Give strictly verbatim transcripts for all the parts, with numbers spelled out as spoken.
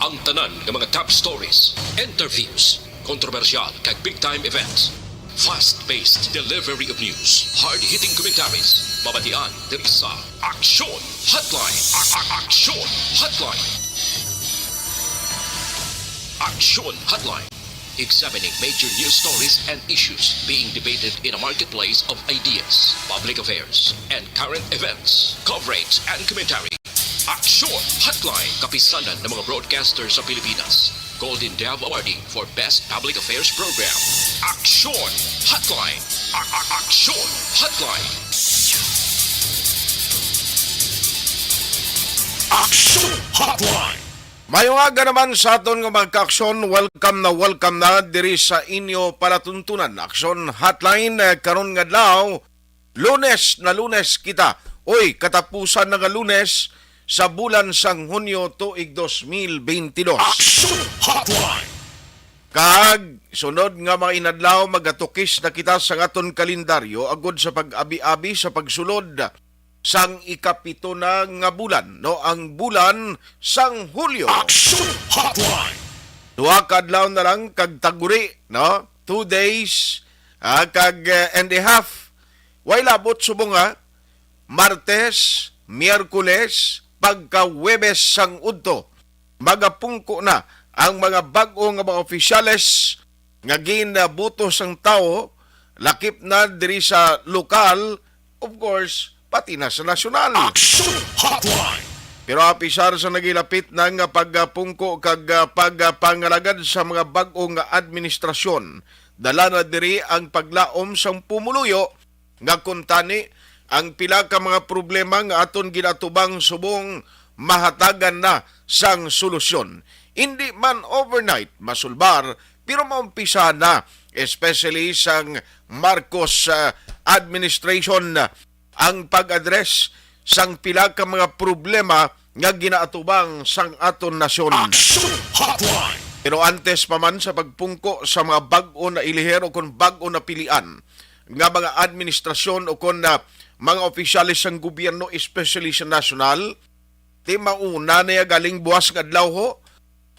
Ang tanan nga mga top stories, interviews, kontrobersyal kag big time events. Fast-paced delivery of news, hard-hitting commentaries, mabatian diri sa Aksyon Hotline. A- a- Aksyon Hotline. Aksyon Hotline. Examining major news stories and issues being debated in a marketplace of ideas, public affairs, and current events. Coverage and commentary. Aksyon Hotline. Kapisanan ng mga broadcaster sa Pilipinas. Golden Dove Awardee for Best Public Affairs Program. Aksyon Hotline. A- a- Aksyon Hotline. Aksyon Hotline. Maayong aga naman sa aton nga mga kaaksyon. Welcome na welcome na diri sa inyo palatuntunan, Aksyon Hotline, eh, karon nga adlaw, Lunes na Lunes kita. Oy, katapusan na nga Lunes sa bulan sang Hunyo tuig dos mil beintidos. Aksyon Hotline. Kag sunod nga mga inadlaw, magatukis na kita sa aton kalendaryo agod sa pag-abi-abi sa pagsulod sang ikapito na nga bulan, no, ang bulan sang Hulyo. Aksyon Hotline. Duha ka adlaw na lang kag taguri, no? Two days, ah, kag, eh, and a half. Way labot subong, ha? Martes, Miyerkules, pagka Huwebes sang udto, magapungko na ang mga bag-o nga mga opisyales nga ginabuto sang tawo, lakip na diri sa lokal, of course, pati na sa nasyonal. Action Hotline. Pero apisar sa nagilapit na nga pagpungko kag, ah, pagpangalagad sa mga bag-o nga administrasyon, dala na diri ang paglaom sang pumuluyo nga kuntani ang pila ka mga problema nga aton ginatubang subong mahatagan na sang solusyon. Indi man overnight masulbar, pero maumpisa na, especially sang Marcos, ah, administration, ang pag-address sang pila ka mga problema nga ginaatubang sang aton nasyon. Action Hotline. Pero antes pa man sa pagpungko sa mga bag-o na iliher o kon bag-o na pilian nga mga administrasyon o kon, ah, mga opisyales sang gobyerno, especially sa nasyonal, ti mauna na ya galing buwas nga adlaw ho,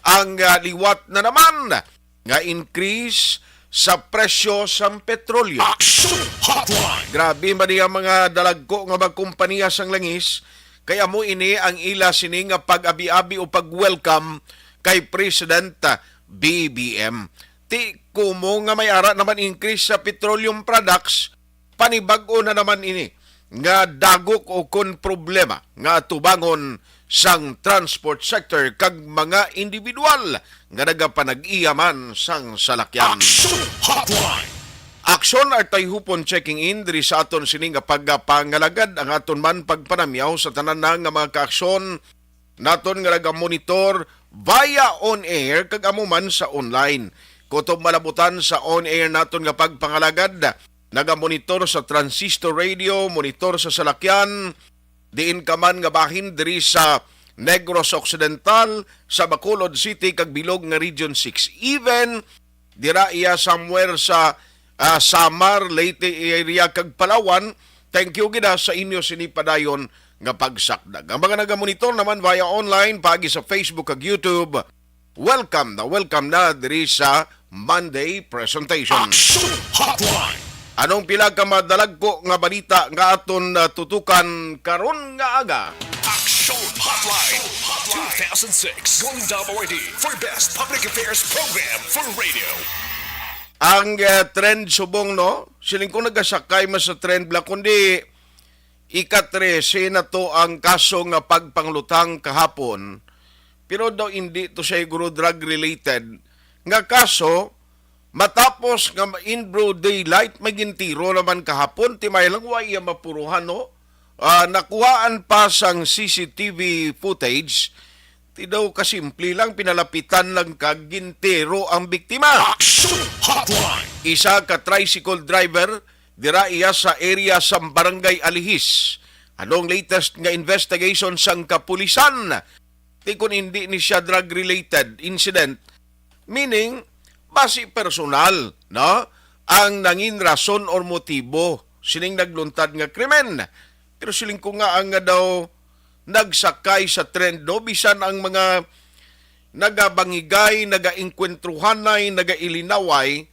ang, ah, liwat na naman nga increase sa presyo sang petrolyo. Action Hotline. Grabe man ang mga dalagko nga mga kompanya sang langis, kay amo ini ang ila sini nga pag-abi-abi o pag-welcome kay President, ah, B B M. Ti kumo nga may ara naman increase sa petroleum products, panibag-o na naman ini nga dagok o kon problema nga atubangon sang transport sector kag mga individual nga nagapanag-iya man sang salakyan. Action Hotline. Aksyon Artay Hupon checking in diri sa aton sini nga pagpangalagad. Ang aton man pagpanamyaw sa tanan na nga mga kaaksyon naton nga nagamonitor via on air kag amo man sa online. Kutob malabutan sa on air naton nga pagpangalagad, nagamonitor sa transistor radio, monitor sa salakyan, diin ka man nga bahin diri sa Negros Occidental, sa Bacolod City kag bilog nga Region six. Even dira iya somewhere sa, ah, Samar, Leyte area kag Palawan, thank you gid, ah, sa inyo sini padayon nga pagsakdag. Ang mga nagamonitor naman via online, paagi sa Facebook kag YouTube, welcome na welcome na diri sa Monday Presentation. Action Hotline. Anong pila ka madalagko nga balita nga aton, ah, tutukan karon nga aga? Action Hotline two thousand six Golden Dove Awardee for Best Public Affairs Program for Radio. Ang, eh, trend subong, no? Siling ko nagasakay man sa trend bala, kundi ika-trese na to ang kaso nga pagpanglutang kahapon. Pero daw hindi to siguro drug-related nga kaso. Matapos nga ma-, in broad daylight, may gintiro naman kahapon, ti may lang wa iya mapuruhan, no? Ah, nakuhaan pa sang C C T V footage, ti daw kasimple lang, pinalapitan lang kag gintiro ang biktima. Action Hotline. Isa ka tricycle driver, dira iya sa area sa Barangay Alihis. Anong latest nga investigation sang kapulisan? Ti kun hindi ni siya drug-related incident, meaning, basi personal, no? Ang nangin rason or motibo sining nagluntad nga krimen. Pero siling ko nga ang nga daw nagsakay sa trend, no? Bisan ang mga nagabangigay, nagaengkwentruhanay, nagailinaway,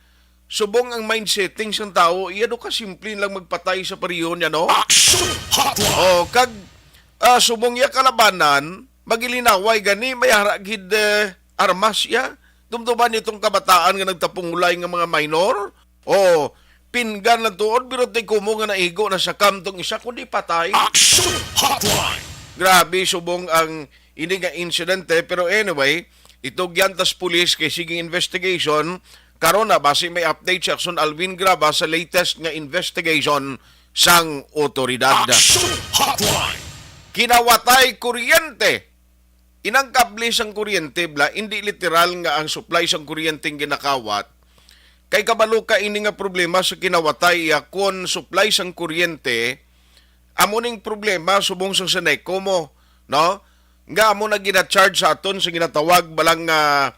subong ang mind setting sang tawo, iya do ka simple lang magpatay sa pareho niya, no? Action Hotline! Oh, kag, ah, subong iya kalabanan, magilinaway gani, may ara gid, eh, armas iya. Dumduman itong kabataan nga nagtapungulay nga mga minor. Oh, pinggan lang tuod, pero tay kumo nga naigo na sa kamtong isa, kundi patay. Action Hotline! Grabe, subong ang ini nga insidente. Pero anyway, itugyan tas pulis kay siging investigation. Karon na, basi may update si Action Alvin Graba sa latest nga investigation sang otoridad. Action Hotline! Kinawatay kuryente. Inang kable sang kuryente, bla, hindi literal nga ang supply sang kuryente ang ginakawat. Kay kabalo ka ini nga problema sa kinawatay, iya kon supply sang kuryente, amo ning problema subong sa Seneco mo, no? Nga amo na gina-charge sa aton sa ginatawag balang, ah,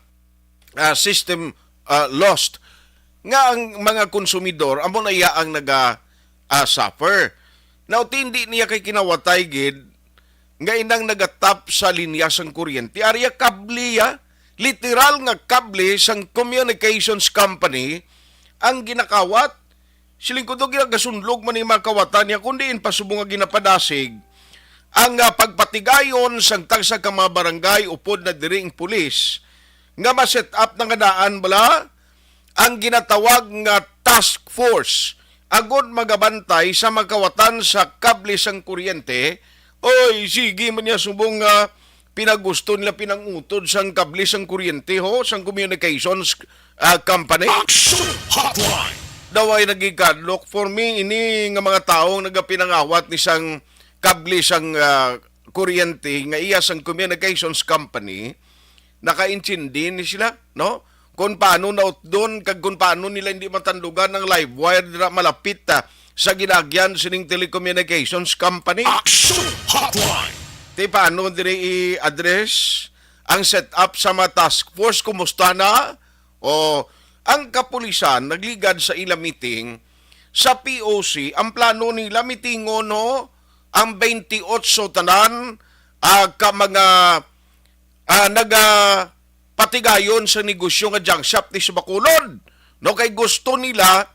ah, system, ah, lost. Nga ang mga konsumidor, amo na iya ang naga, ah, suffer. Now, tindi niya kay kinawatay gid, nga inang nagatap sa linya sang kuryente. Ari ya kable, ya. Literal nga kable sang communications company ang ginakawat. Siling ko, do ginagasunlog man ni mga kawatan niya, kundi in pasubong nga ginapadasig ang, ah, pagpatigayon sang tagsa ka mga barangay upod na diri ang pulis nga ma-set up na nga daan bala ang ginatawag nga task force agod magabantay sa mga kawatan sa kable sang kuryente. Oy, sige man niya subong nga pinagusto nila pinangutod sang kable sang kuryente, ho, sang communications, ah, company. Action Hotline! Daway nagikadlok for me ini nga mga tawo nga nagapinangawat ni sang kable sang, ah, kuryente nga iya sang communications company, nakaintindi ni sila, no? Kung paano nautdon kag kung paano nila hindi matandugan ang live wire dira malapit, ah, sa ginagyan sining telecommunications company. Action Hotline! Ti paano diri i-address ang setup sa mga task force? Kumusta na? O, ang kapulisan nagligad sa ila meeting sa P O C. Ang plano nila, mitingon, no, ang twenty-eight tanan, ah, ka mga, ah, nagapatigayon sa negosyo nga junk shop ni sa Bacolod. No, kay gusto nila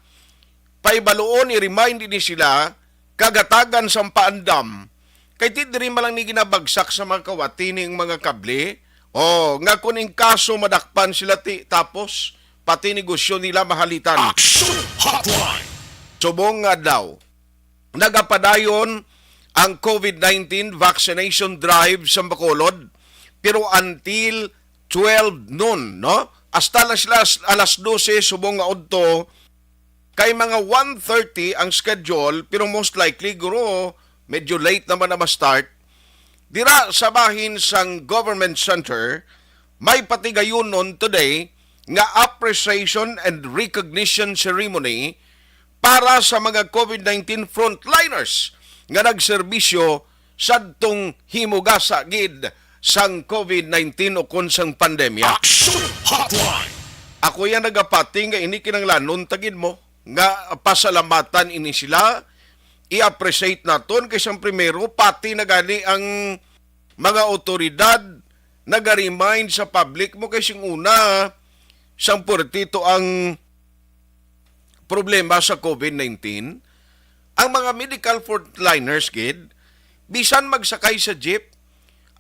paibaluon, i-remind ini sila, kag hatagan sang paandam. Kay ti diri man lang ni ginabagsak sa mga kawat ini ang mga kable. O, nga kun in kaso madakpan sila ti, tapos pati negosyo nila mahalitan. Action Hotline! Subong nga daw, nagapadayon ang COVID nineteen vaccination drive sa Bacolod, pero until twelve noon, no? Hasta lang sila as-, alas dose subong nga udto, kay mga one thirty ang schedule, pero most likely, guro, medyo late naman na ma-start. Dira sa bahin sang Government Center, may patigayunon today nga appreciation and recognition ceremony para sa mga COVID nineteen frontliners nga nagserbisyo sadtong himugasa gid sang COVID nineteen o kon sang pandemya. Action Hotline! Ako yan nagapati nga ini kinanglanon ta gid mo nga pasalamatan ini sila, i-appreciate naton kay sang primero, pati na gani ang mga awtoridad naga-remind sa public mo kay sing una, sang puwertito ang problema sa COVID nineteen, ang mga medical frontliners gid, bisan magsakay sa jeep,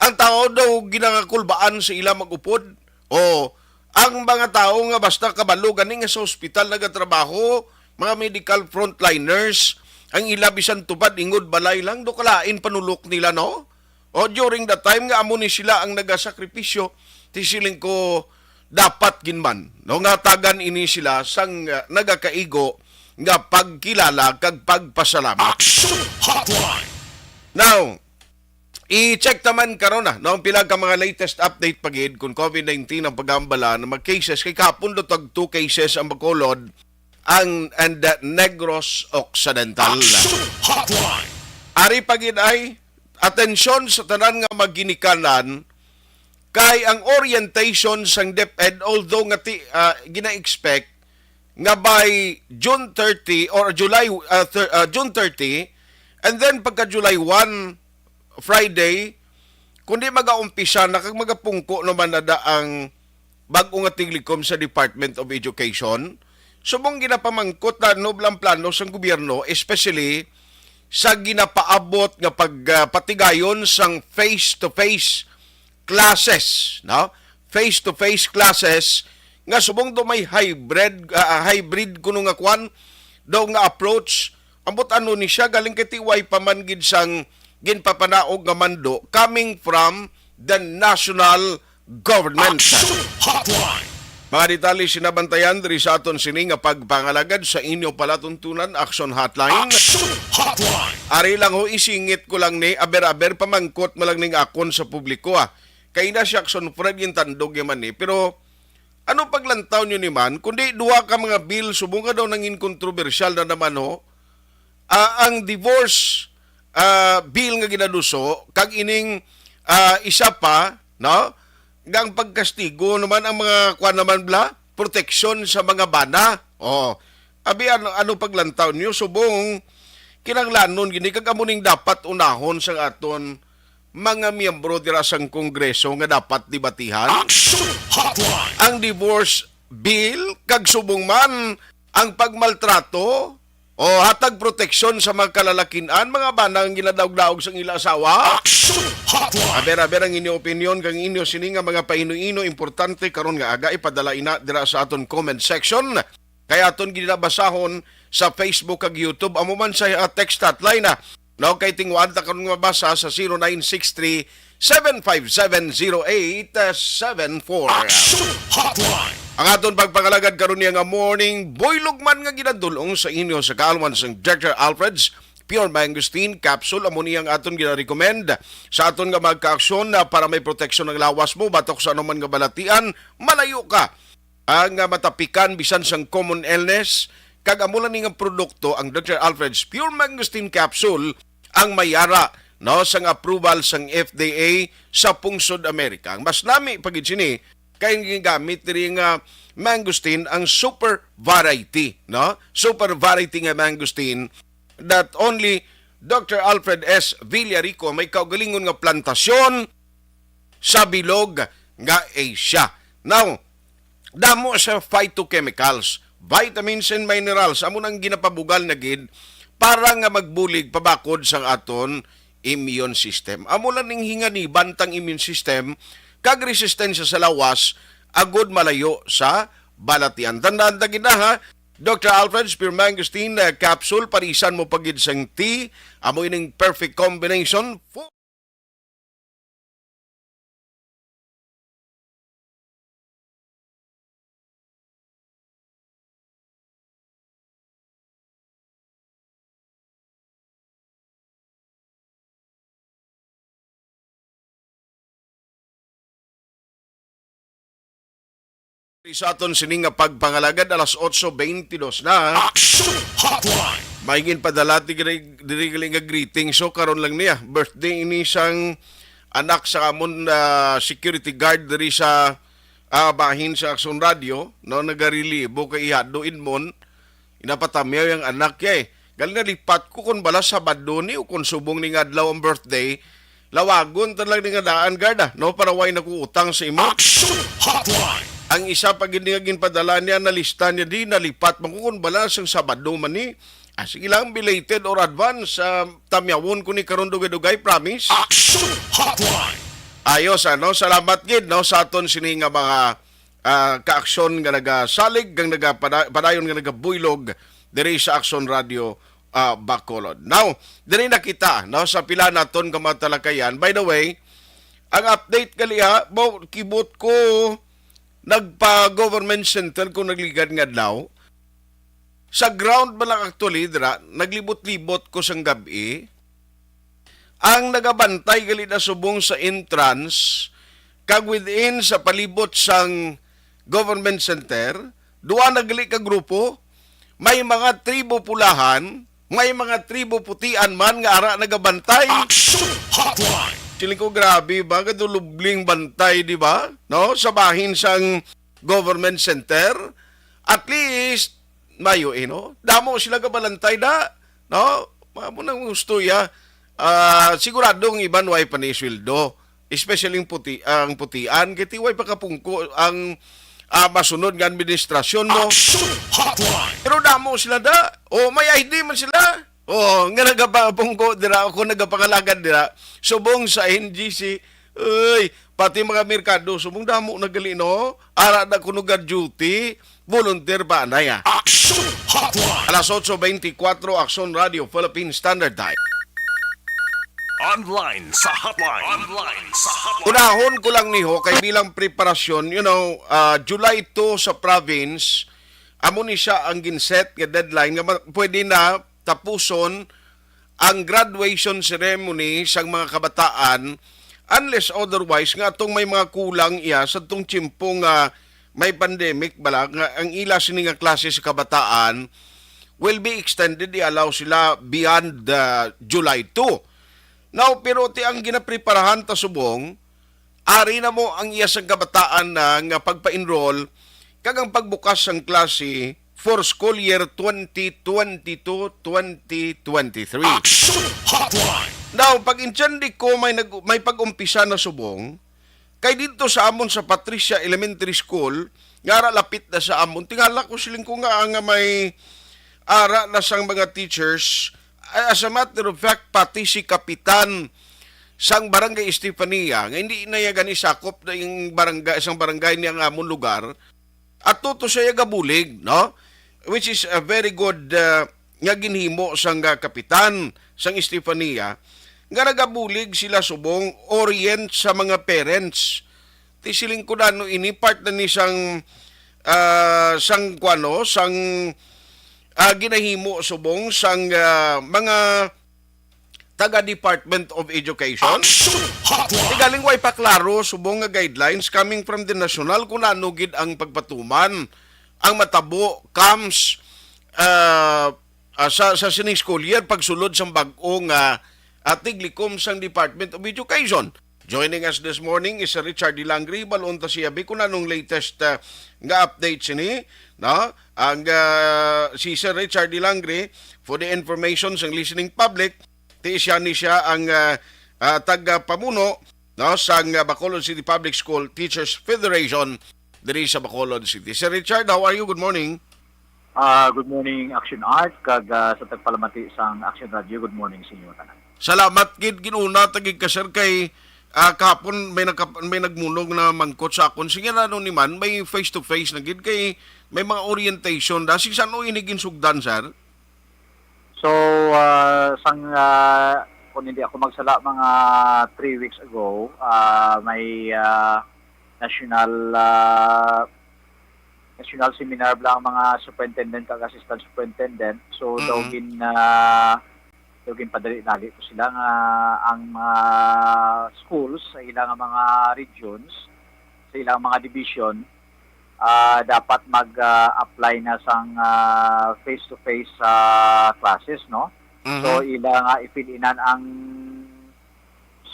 ang tawo daw ginangakulbaan sa ila mag-upod. O ang mga tawo nga basta kabalo gani nga sa ospital nagatrabaho, mga medical frontliners, ang ila bisan tupad ingod balay lang, do kalain panulok nila, no? O during the time nga amo ni sila ang nagasakripisyo, ti siling ko dapat gid man, no, nga tagan ini sila sang, uh, nagakaigo nga pagkilala kag pagpasalamat. Action Hotline! Now, i-check ta man karon na, no, ang pila ka mga latest update pa gid kung COVID nineteen ang pag-aambala ng mga cases. Kay kahapon do tag two cases ang Bacolod, ang, and, uh, Negros Occidental. Action Hotline! Ari pa gid ay atensyon sa tanan nga maginikanan, kay ang orientation sang DepEd, although nga ti-, ah, gina-expect nga by June thirty or July, ah, thir-, ah, June thirty, and then pagka July one, Friday, kundi magaumpisa na kag magapungko naman na da ang bag-o nga tiglikom sa Department of Education, subong ginapamangkot na ano bala ang plano sang gobyerno, especially sa ginapaabot nga pag, ah, patigayon sang face-to-face classes, no? Face-to-face classes nga subong do may hybrid, ah, hybrid kuno nga kwan, do nga approach. Ambot ano ni siya, galing kay tiway pa man gid sang ginpapanaog nga mando coming from the national government. Action Hotline. Mga detalye sinabantayan diri sa aton sini nga pagpangalagad sa inyo palatuntunan, Action Hotline. Action Hotline. Ari lang ho, isingit ko lang ni, aber-aber, pamangkot mo lang ning akon sa publiko, ah. Kay na si Action Fred yung tandog yung man ni. Pero ano paglantaw nyo ni man, kundi duha ka mga bill, subong nga daw nangin kontrobersyal na naman ho, ah, ang divorce, ah, bill nga ginaduso, kag ining, ah, isa pa, no? Nga ang pagkastigo naman ang mga, kuwan naman bla, proteksyon sa mga bana. Oh, abi, ano, ano paglantaw niyo? Subong, kinanglanon gini, kag amo ning dapat unahon sang aton mga miyembro dira sang Kongreso nga dapat debatihan. Action Hotline. Ang divorce bill, kag subong man ang pagmaltrato o hatag proteksyon sa mga kalalakin-an, mga bana nga ginadaog-daog sang ila asawa. Action Hotline. Aber, aber ang inyo opinion kag inyo sini nga mga paino-ino importante karon nga aga, ipadala ina dira sa aton comment section. Kay aton ginabasahon sa Facebook kag YouTube, amo man sa, ah, text hotline, ah. No, kay tinguhaan ta karon nga mabasa sa zero nine six three, seven five seven, zero eight seven four. Action Hotline. Ang aton pagpangalagad karon niya nga morning, buylog man nga ginadulong sa inyo sa kaalwan sang Doctor Alfred's Pure Mangosteen Capsule, amo ni ang aton gina-recommend sa aton nga magkaaksyon na para may proteksyon ang lawas mo batok sa anuman nga balatian, malayo ka ang, ah, matapikan bisan sang common illness, kag amo lang ni nga produkto, ang Doctor Alfred's Pure Mangosteen Capsule, ang may ara, no, sang approval sang F D A sa pungsod Amerika. Ang mas nami pa gid sini kay ang ginagamit diri nga mangosteen ang super variety, no? Super variety nga mangosteen that only Doctor Alfred S Villarico may kaugalingon nga plantasyon sa bilog nga Asia. Now, damo sa phytochemicals, vitamins and minerals, amo nang ginapabugal na gid para nga magbulig pabakod sang aton immune system. Amo lang ning hinganiban tang immune system kag resistensya sa lawas agud malayo sa balatian. Tandaan ta gid na, ha, Doctor Alfred's Pure Mangosteen, uh, capsule, parisan mo pa gid sang tea, amo ining perfect combination. Sa aton sini nga pagpangalagad, alas otso beintidos na. Action Hotline. May ginpadala ti diri, diri gali nga greeting. So, karon lang niya. Birthday ini sang anak sa amon, ah, security guard diri sa, ah, bahin sa Action Radio, no, nagarelibo kay Ihado Edmond. Inapatamyaw yung anak niya eh. Galing nalipat ko kung bala Sabado ni o kung subong ni nga adlaw ang birthday. Lawagon ta lang ni nga daan, guard, ah, no? Para way na ko utang sa imo. Action Hotline. Ang isa pa gid nga ginpadala niya, nalista niya di, nalipat man ko kung bala sang Sabado man ni. Ah, sige lang, belated or advance, ah, tamyawon ko ni karon dugay-dugay, promise. Action Hotline. Ayos, ano? Salamat gid, no, sa aton sini nga mga, ah, kaaksyon nga nagasalig, kag nagapada-, padayon nga nagabuylog diri sa Action Radio, ah, Bacolod. Now, diri na kita, no, sa pila naton ka mga talakayan. By the way, ang update gali ha, mo, kibot ko nagpa-government center ko nagligad nga adlaw. Sa ground man lang actually, dira, naglibot-libot ko sang gab-i. Ang nagabantay gali na subong sa entrance, kag within sa palibot sang government center, duha na gali ka grupo, may mga tribo pulahan, may mga tribo putian man nga ara nagabantay. Action Hotline. Siling ko, grabe ba? Gadulubling bantay, di ba? No? Sa bahin sang government center, at least, mayo, eh, no? Damo sila gabalantay da, no? Amo nang gusto ya. Ah, sigurado ang iban way pa ni sweldo. Especially ang puti, ang putian, kay tiway pa kapungko ang, ah, masunod nga administrasyon mo. Action Hotline! Pero damo sila da. O, may I D man sila. O, nga nagapapungko dira, ako nagapangalagad dira. Subong sa N G C, uy, pati mga merkado, subong damo na gali, no? Ara na kuno ga duty, volunteer pa, anay, ah. Action Hotline! Alas otso beintikwatro, Action Radio, Philippine Standard Time. Online sa hotline. Online sa hotline. Unahon ko lang ni ho, kay bilang preparasyon, you know, ah, July two sa province, amo ni siya ang ginset nga deadline nga ma-, pwede na tapuson ang graduation ceremony sang mga kabataan, unless otherwise nga atong may mga kulang iya sa tong tiyempo nga may pandemic bala, nga ang ila sini nga klase sa kabataan will be extended, i-allow sila beyond, ah, July two. Now, pero ti ang ginapreparahan ta subong, ari na mo ang iya sang kabataan na nga pagpa-enroll kag ang pagbukas sang klase for school year twenty twenty-two, twenty twenty-three. Action Hotline! Now, pag-intindi ko, may nag-, may pag-umpisa na subong, kay didto sa amon sa Patricia Elementary School, nga ara lapit na sa amon, tingala ko, siling ko nga, nga may ara na sang mga teachers. Ay, as a matter of fact, pati si kapitan sang Barangay Estefania, nga hindi na iya gani sakop na yung barangay, sang barangay niya nga amon lugar, at tuto siya gabulig, no? Which is a very good, uh, nga ginhimo sang, uh, kapitan sang Estefania, nga nagabulig sila subong orient sa mga parents. Ti siling ko na, no, ini part na ni sang, ah, sang kuano, sang, ah, ginahimo subong sang, ah, mga taga Department of Education. Action Hotline! Ti galing way pa klaro subong nga guidelines coming from the national kung ano gid ang pagpatuman, ang matabo, comes, ah, ah, sa, sa sining school year, pagsulod sang bag-o nga, ah, tiglikom sang Department of Education. Joining us this morning is Sir Richard Dilangre. Balon ta siya, bi, kung anong latest, ah, nga update sini, no? Ang, ah, si Sir Richard Dilangre, for the information sang listening public, ti siya ni siya ang, ah, ah, tagapamuno, no, sang, ah, Bacolod City Public School Teachers Federation diri sa Bacolod City. Sir Richard, how are you? Good morning. Ah, good morning, Action Art, kag, ah, sa tagpalamati sang Action Radio, good morning sa inyo tanan. Salamat gid, ginuna ta gid ka, sir, kay, ah, kahapon may nagka-, may nagmulong na mangkot sa akon. Sige na, ano ni man, may face to face na gid kay may mga orientation da. Si san-o ini ginsugdan, sir? So, ah, sang, ah, kung hindi ako magsala, mga three weeks ago, ah, may, ah, national, ah, national seminar bala ang mga superintendent kag assistant superintendent. So, daw Mm. gin-, ah, daw ginpadali-dali ko sila nga ang mga schools sa ilang mga regions, sa ilang mga division, ah, dapat mag, ah, apply na sang, ah, face-to-face, ah, classes, no? Mhm. So, ila nga ipilinan ang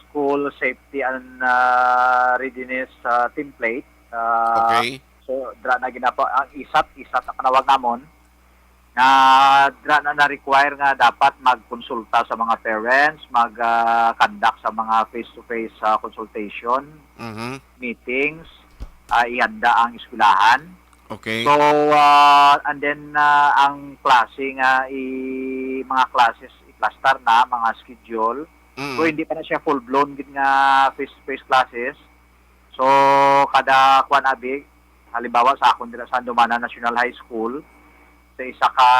school safety and, ah, readiness, ah, template. Ah, Okay. So, dra na ginapa-, ang isat, isat ang panawag namon, na dra na na-require nga dapat magkonsulta sa mga parents, mag, ah, conduct sa mga face-to-face, ah, consultation, Mhm. meetings, ah, ihanda ang eskwelahan. Okay. So, ah, and then, ah, ang klase nga i-, mga classes, i-cluster na, mga schedule. Mm. So, hindi pa na siya full-blown gid nga face-to-face classes. So, kada kwan abi, halimbawa sa akon dira sa Andumanan National High School, sa isa ka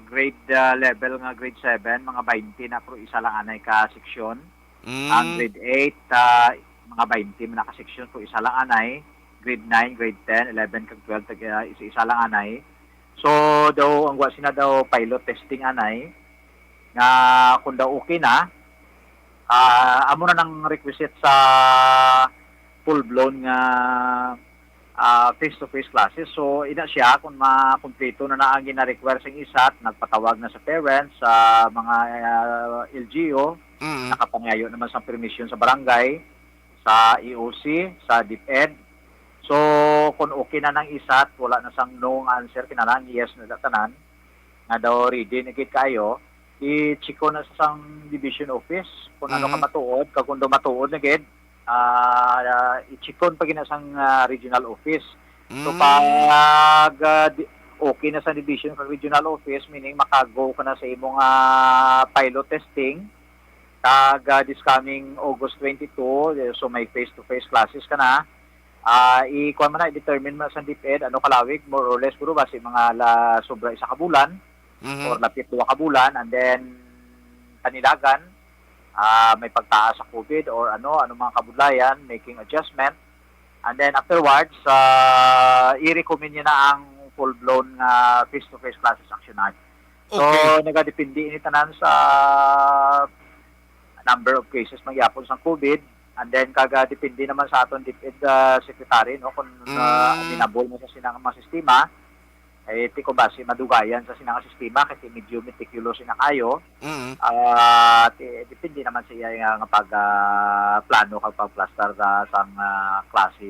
grade, ah, level nga grade seven, mga twenty na, pero isa lang anay ka section. Mm. Ang grade eight, ah, mga twenty man na ka section, pero isa lang anay. Grade nine, grade ten, eleven, kag twelve, tag-, ah, isa-isa lang anay. So, daw, ang wa sina daw pilot testing anay, nga kung daw okay na, ah, amo na nang requisite sa full-blown nga, ah, face-to-face classes. So, ina siya, kung makumpleto na na ang gina-require sa isat, nagpatawag na sa parents, sa mga, ah, L G U, Mm. nakapangayo naman sa permission sa barangay, sa E O C, sa DepEd. So, kung okay na nang isat, wala na sang no nga answer, kinahanglan yes na da tanan, nga daw ready na gid kaayo. i-check ko na sa sang division office kung ano ka Mm. matuod, kag kung daw matuod na gid, ah, i-check ko pa gina sang, ah, regional office. So, Mm. pag, ah, di-, okay na sa division kag regional office, meaning maka-go ka na sa imong, ah, pilot testing, kag, ah, this coming August twenty-two, eh, so may face-to-face classes ka na. Ah, i-, kuwan man na, i-determine man sa DepEd, ano kalawig, more or less, guro, basi mga la-, sobra isa ka bulan Mhm. or lapit duha ka bulan, and then, kanilagan, ah, may pagtaas sa COVID or ano, ano mga kabudlayan, making adjustment. And then afterwards, ah, i-recommend niya na ang full-blown nga face-to-face classes, Action Art. So, Okay. nagadepende ini tanan sa number of cases man gyapon sang COVID, and then kaga depende naman sa aton DepEd, ah, secretary, no, kung, ah, Mm. amenable mo sa sina nga mga sistema, eh, ti ko ba si madugayan sa sina nga sistema kasi medyo meticulous ina kayo. Mm. Ah, ti-, depende naman sa iya nga, nga pag, ah, plano kag pagplastar sa, sang, ah, klase,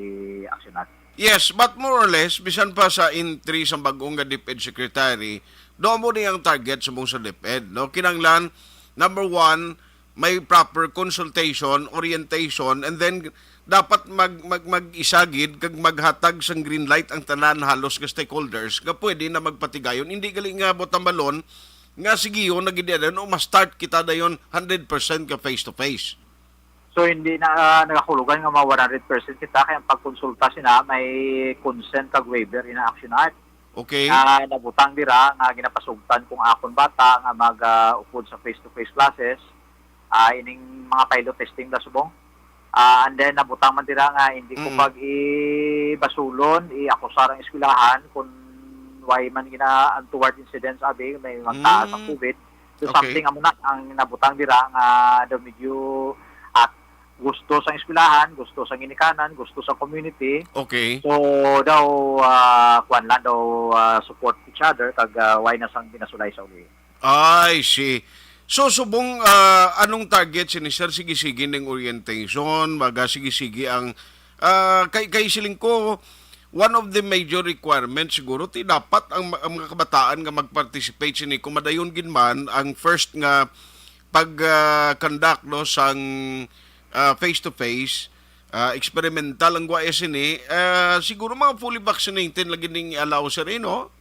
Action Art. Yes, but more or less, bisan pa sa entry sa bag-ong nga DepEd secretary, do mo ni ang target sa mong sa DepEd, no? Kinanglan, number one, may proper consultation, orientation, and then dapat mag, mag, mag-isa gid kag maghatag sang green light ang tanan halos nga stakeholders nga pwede na magpatigayon. Hindi gali nga butambalon nga sige yun na gid yan, o ma-start kita dayon hundred percent ka face-to-face. So, hindi na, ah, nagakulugan nga ma one hundred percent kita, kaya ang pagkonsulta sina may consent kag waiver ina Action Art. Okay. Nga nabutang dira nga ginapasugtan kung akon bata nga mag, ah, upod sa face-to-face classes, ah, ining mga pilot testing da subong. Ah, and then nabutang man dira nga hindi ko Mm. pag ibasulon, i-akusar ang eskwelahan kung why man gina untoward incidents abi may magtaas ang Mm. COVID. So, Okay. something amo na ang nabutang dira nga daw medyo at gusto sang eskwelahan, gusto sang ginikanan, gusto sa community. Okay. So, daw, ah, kuwan lang, daw, ah, support each other, kag, ah, why na sang ginasulay sa uli. I see. So, subong, ah, anong target sini, sir? Sige-sige ning orientation, maga sige-sige ang, ah, kay, kay siling ko, one of the major requirements siguro, ti dapat ang, ang mga kabataan nga mag-participate sini, kung madayon gid man ang first nga pag, ah, conduct, no, sang, ah, face-to-face, ah, experimental ang gwaya sini, ah, siguro mga fully vaccinated lagi ning i-allow, sir, eh, no?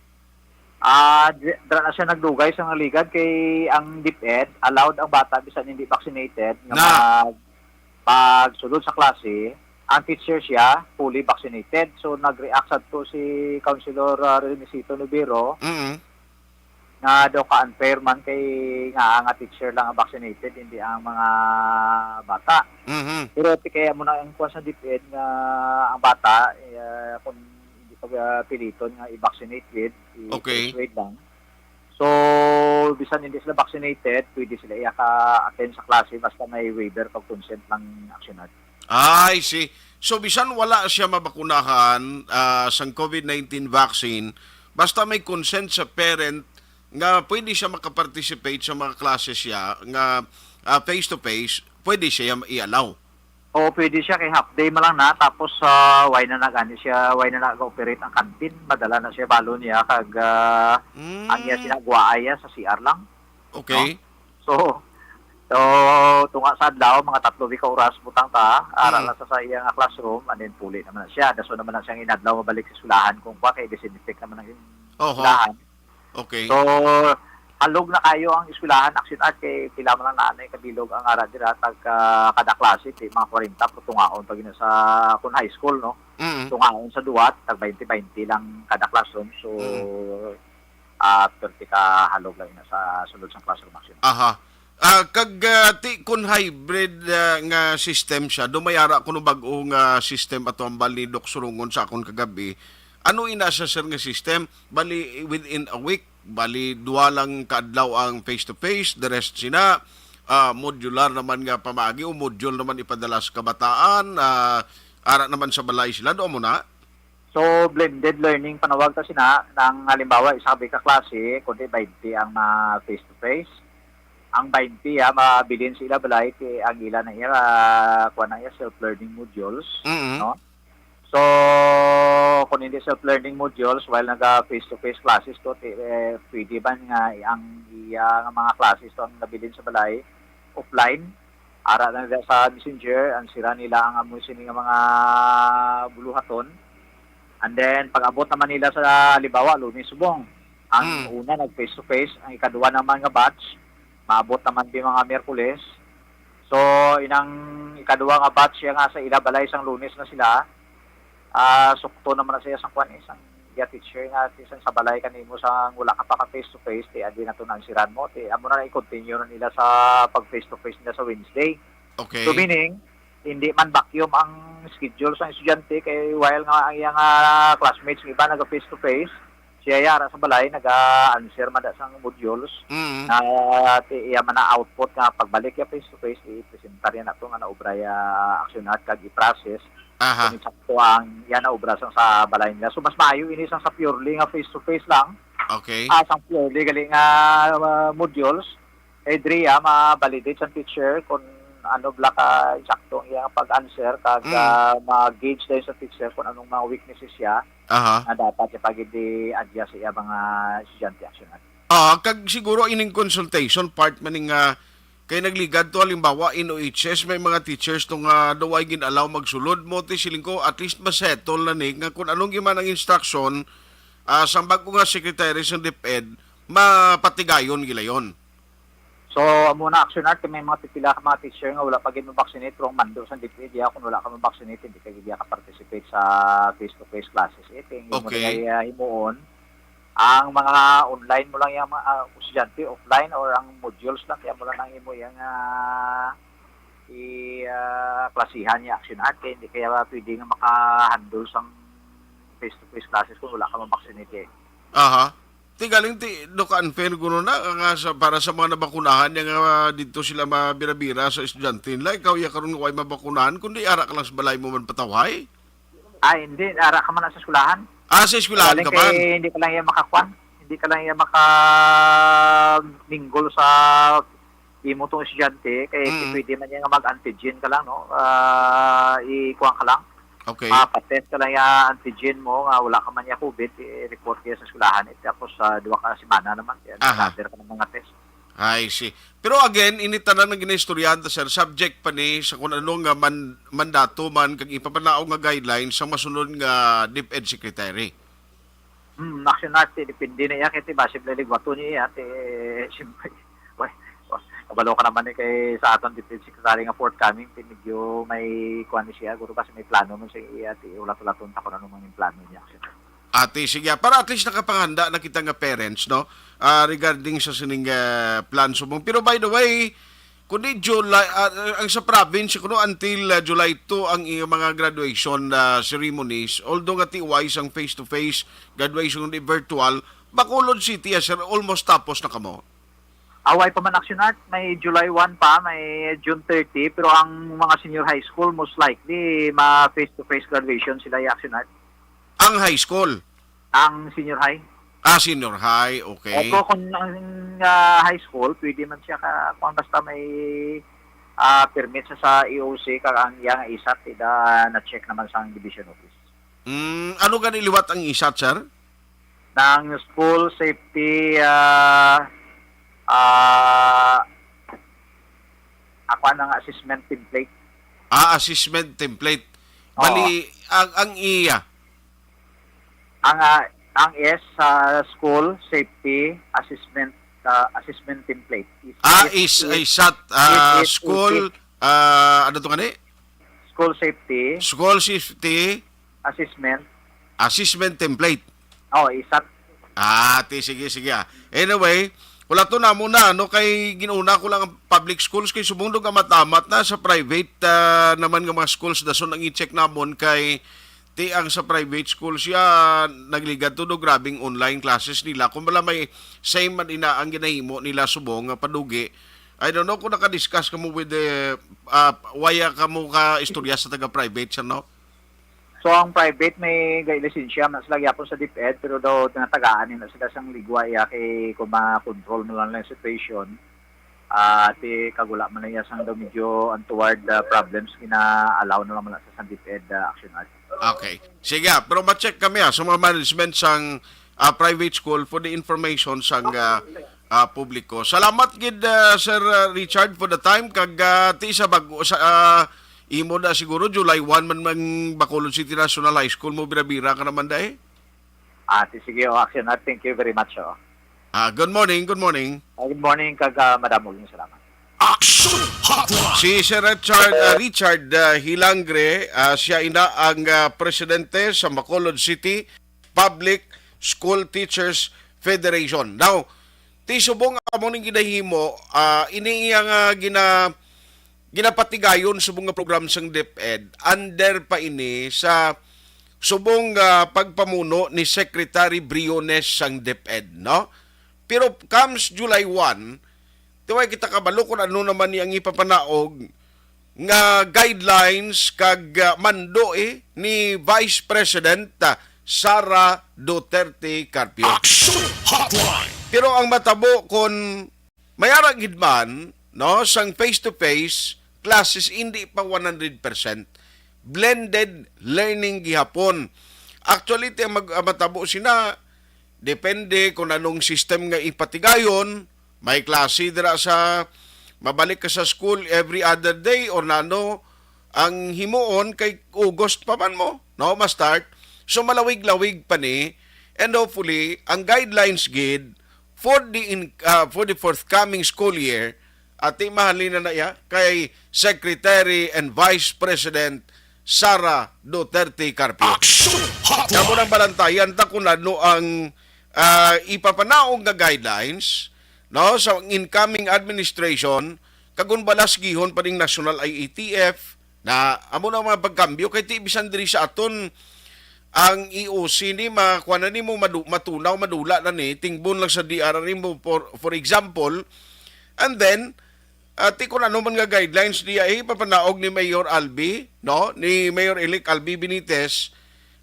Ah, di-, dira na siya nagdugay sa nga ligad kay ang DepEd, allowed ang bata bisan hindi vaccinated nga Na. mag-, pagsulod sa klase. Ang teacher siya, fully vaccinated. So, nag-react sad to si Councilor, ah, Remisito Nubero Mm. nga daw ka-unfair man kay nga, nga teacher lang ang vaccinated, hindi ang mga bata. Mhm. Pero ti kaya mo na ang kuwan sa DepEd nga ang bata, eh, kung hindi pa, ah, piliton nga i-vaccinate with, Okay. i-persuade lang. So, bisan hindi sila vaccinated, pwede sila iya ka-attend sa klase basta may waiver pag consent ng aksyonan. I see. So, bisan wala siya mabakunahan, ah, sang COVID nineteen vaccine, basta may consent sa parent nga pwede siya makaparticipate sa mga classes siya nga, ah, face-to-face, pwede siya i-allow? Oo, pwede siya kay half day man lang na, tapos, ah, why na na gani siya, why na na ga-operate ang canteen? Madala na siya, balo niya, kag, ah, Mm. ang iya sinagwaay niya sa C R lang. Okay. No? So, so, tunga sa adlaw, mga tatlo ka oras, butang ta, ara Mm. lang sa, sa iya nga classroom, and then puli naman na siya. Daso naman na siyang inadlaw, mabalik sa eskwelahan, kung kwa, kay disinfect naman ang Oho. eskwelahan. Okay. So, halog na kayo ang eskwelahan, Action Art, kay pila man lang na anay kabilog ang ara dira, tag, ah, kada klase, ti, mga kwarenta, pero tungaon pag yun sa, kung high school, no? Mm. Tungaon sa duwat, tag twenty twenty lang kada classroom. So, Mm. ah, thirty ka halog lang yun sa sulod sa classroom, Action Art. Aha. Ah, kag, ah, ti, kung hybrid, ah, nga system siya, do may ara kuno bag-o nga system ato ang bali, Doc, surungon sa akon kagabi. Ano ina siya, sir, nga system? Bali, within a week, bali, duha lang ka adlaw ang face-to-face, the rest sina, ah, modular naman nga pamaagi o module naman ipadala sa kabataan, ah, ara naman sa balay sila, do mo na? So, blended learning panawag ta sina, nang halimbawa, isa ka klase, kundi twenty ang ma face-to-face. Ang twenty, ah, mabilin sa ila balay, ti ang ila na iya, ah, kuwan na iya, self-learning modules, Mm. no? So, kung hindi self-learning modules while naga face-to-face classes to, ti-, eh, pwede ba nga ang iya nga mga classes to ang nabilin sa balay, offline, ara lang dira sa Messenger, answeran nila ang amo sini nga mga buluhaton. And then, pag-abot naman nila sa, halimbawa, Lunes subong, ang Mm. una nag face-to-face, ang ikaduha naman nga batch, maabot naman di mga Miyerkules. So, inang ikaduha nga batch siya nga sa ila balay sang Lunes na sila, ah, sukto naman na siya sang kwan, eh, sang iya teacher nga, ti sang sa balay kanimo sang wala ka pa ka face-to-face, ti adi na to na ang siran mo, ti amo na i-continue na nila sa pag face-to-face nila sa Wednesday. Okay. So, meaning, hindi man vacuum ang schedule sang estudyante kay while nga ang iyang, ah, classmates nga iba naga face-to-face, siya yara sa balay naga-answer man da sang modules Mm. na ti iya man na output nga pagbalik ya face-to-face, i-presentar yan nato nga naubra ya action at kag i-process Aha. kung sakto ang yan na obra sang sa balay nila. So, mas maayo ini sang sa purely nga face-to-face lang. Okay. Ah, sang purely gali nga, ah, modules, eh, diri, ah, ma-validate sang teacher kung ano bala ka insakto ang iyang pag-answer, kag, Mm. ah, ma-gauge dayon sa teacher kung anong mga weaknesses siya Aha. nga dapat ipagidi adya sa iya mga estudyante action. Ah, kag siguro ining consultation part man ning, ah, kay nagligad to, halimbawa, in O H S, may mga teachers to nga daw ay gin-allow magsulod mo, ti siling ko, at least masettle na ni nga kung anong giman ang instruction, ah, sang bag-o nga secretary sang DepEd, mapatigayon gilayon. So, amo na, Action Art, kay may mga pipila ka mga teacher nga wala pa gid ma-vaccinate, pero ang mando sa DepEd, diha, kung wala ka ma-vaccinate, hindi ka gid diha ka-participate sa face-to-face classes. Eh, kay hindi mo Okay. na kaya himuon. Ang mga online mo lang yang mga, ah, estudyante, offline, or ang modules lang, kaya mo lang ang imo yang, ah, i, ah, klasihan niya, Action Art, kay hindi kaya pwede nga maka-handle sang face-to-face classes kung wala ka ma-vaccinate, eh. Aha. Ti galing ti, do ka unfair kuno na nga sa, para sa mga nabakunahan niya nga dito sila mabira-bira sa estudyante nila. Ikaw ya karon nga way mabakunahan, kundi ara ka lang sa balay mo man patawhay. Ah, hindi. Ara ka man na sa eskwelahan. Ah, sa eskwelahan Galing ka kay man. Hindi ka lang iya makakuan. Hindi ka lang iya maka-mingle sa imo tong estudyante. Kay Mm. pwede man niya nga mag-antigen ka lang, no? Ah, ikuan ka lang. Okay. Mapa-test ka lang iya antigen mo nga wala ka man niya COVID, i-report niya sa eskwelahan. Eh, tapos sa duha ka semana naman, kaya Aha. nag-gather ka ng mga test. I see. Pero again, ini tanan nga ginaistoryahan ta, sir, subject pa ni sa kung ano nga man, mandato man kag ipapanaog nga guidelines sa masunod nga DepEd secretary. Hmm, Action Art, eh, depende na iya kay ti base bala ligwaton niya iya, ti, siyempre, weh, kabalo ka naman ni kay sa aton DepEd secretary nga forthcoming, ti medyo may kuan ni siya, guro base may plano man siya iya, ti ulat-ulaton ta kung ano man yung plano niya, Action Art. Ati, sige. Para at least nakapanganda na kita nga parents, no? Ah, regarding sa sining, ah, plan subong. Pero by the way, kundi July, ah, ang sa province, kuno until, ah, July two ang iyang mga graduation, ah, ceremonies. Although nga ti wise ang face-to-face graduation, kundi virtual, Bacolod City, ah, sir, almost tapos na kamo. Away pa man, Action Art, may July one pa, may June thirty, pero ang mga senior high school, most likely, ma face-to-face graduation sila, ya, Action Art. Ang high school? Ang senior high. Ah, senior high, okay. Opo, kung ang, ah, high school, pwede man siya ka, kung basta may, ah, permit sa, sa E O C, kag ang iyang isat, ida, na-check naman sa division office. Mm, ano gani liwat ang isat, sir? Ng school safety, ah, ah, ako ang assessment template. Ah, assessment template. Oo. Bali, ang, ang iya. Ang, ah, ang S sa school safety assessment, ah, assessment template. Is, Ah, is, is, is, isat, ah, is, is, school, is, ah, ano to gani? School safety. School safety. Assessment. Assessment template. Oh, isat. Ah, ti, sige, sige, ah. Anyway, wala to namo na, no, kay ginuna ko lang ang public schools kay subong do nga matamat na sa private, ah, naman nga mga schools, dason ang i-check namon kay ti ang sa private school siya nagligad to do grabing online classes nila. Kung wala may same man ina ang ginahimo nila subong nga padugi. I don't know kung naka-discuss kamo with the, ah, waya kamo ka istorya sa taga-private siya, no? So, ang private may ga-, lisensya man sila gyapon sa DepEd, pero daw tinatagaan nila sila sang ligwa iya kay kung ma-control mo lang ang situation, ah, ti kagula man lang iya sang daw medyo untoward, ah, problems, gina-allow na lang man lang sa, sa DepEd, ah, action at Okay. Sige, ah, pero ma-check kami, ah, sa mga management sang, ah, private school for the information sang, ah, ah, publiko. Salamat gid, ah, Sir, ah, Richard, for the time. Kag, ah, ti sa bag-, sa, ah, imo na siguro, July one man ang Bacolod City National High School mo, bira-bira ka naman dai? Ah, ti sige, o, Action Art. Thank you very much, oh. Ah, good morning, good morning. Ah, good morning, kag, ah, madamo gyud salamat. Action Hotline. Si Sir Richard, ah, Richard, ah, Hilangre, ah, siya ina ang, ah, presidente sa Bacolod City Public School Teachers Federation. Now, ti subong amo ning ginahimo, ah, ini iya nga gina-, ginapatigayon subong nga program sang DepEd, under pa ini sa subong nga pagpamuno ni Secretary Briones sang DepEd, no? Pero comes July one, ti way kita kabalo kung ano naman ni ang ipapanaog nga guidelines kag, ah, mando, eh, ni Vice President, ah, Sara Duterte Carpio. Action Hotline. Pero ang matabo kon may ara gid man, no, sang face-to-face classes, hindi pa one hundred percent. Blended learning gihapon. Actually, ti ang mag-, ang matabo sina, depende kung anong system nga ipatigayon, may klase dira sa, mabalik ka sa school every other day or nano ang himuon kay August pa man mo, no, ma-start. So, malawig-lawig pa ni, and hopefully, ang guidelines gid for the in-, ah, for the forthcoming school year, ati mahalin na na iya kay Secretary and Vice President Sara Duterte Carpio. Action Hotline. Kamo nang balantayan ta kung ano ang, ah, ipapanaog nga guidelines, no, sa incoming administration, kag kung balas gihon pa ning National I A T F, na amo na ang mga pagkambyo kay ti bisan diri sa aton ang E O C ni makuha na nimo madu-, matunaw, madula na ni, tingbon lang sa D R R mo, for, for example. And then, ah, ti kung ano man nga guidelines niya, eh, papanaog ni Mayor Albi, no? Ni Mayor-elect Albi Benitez,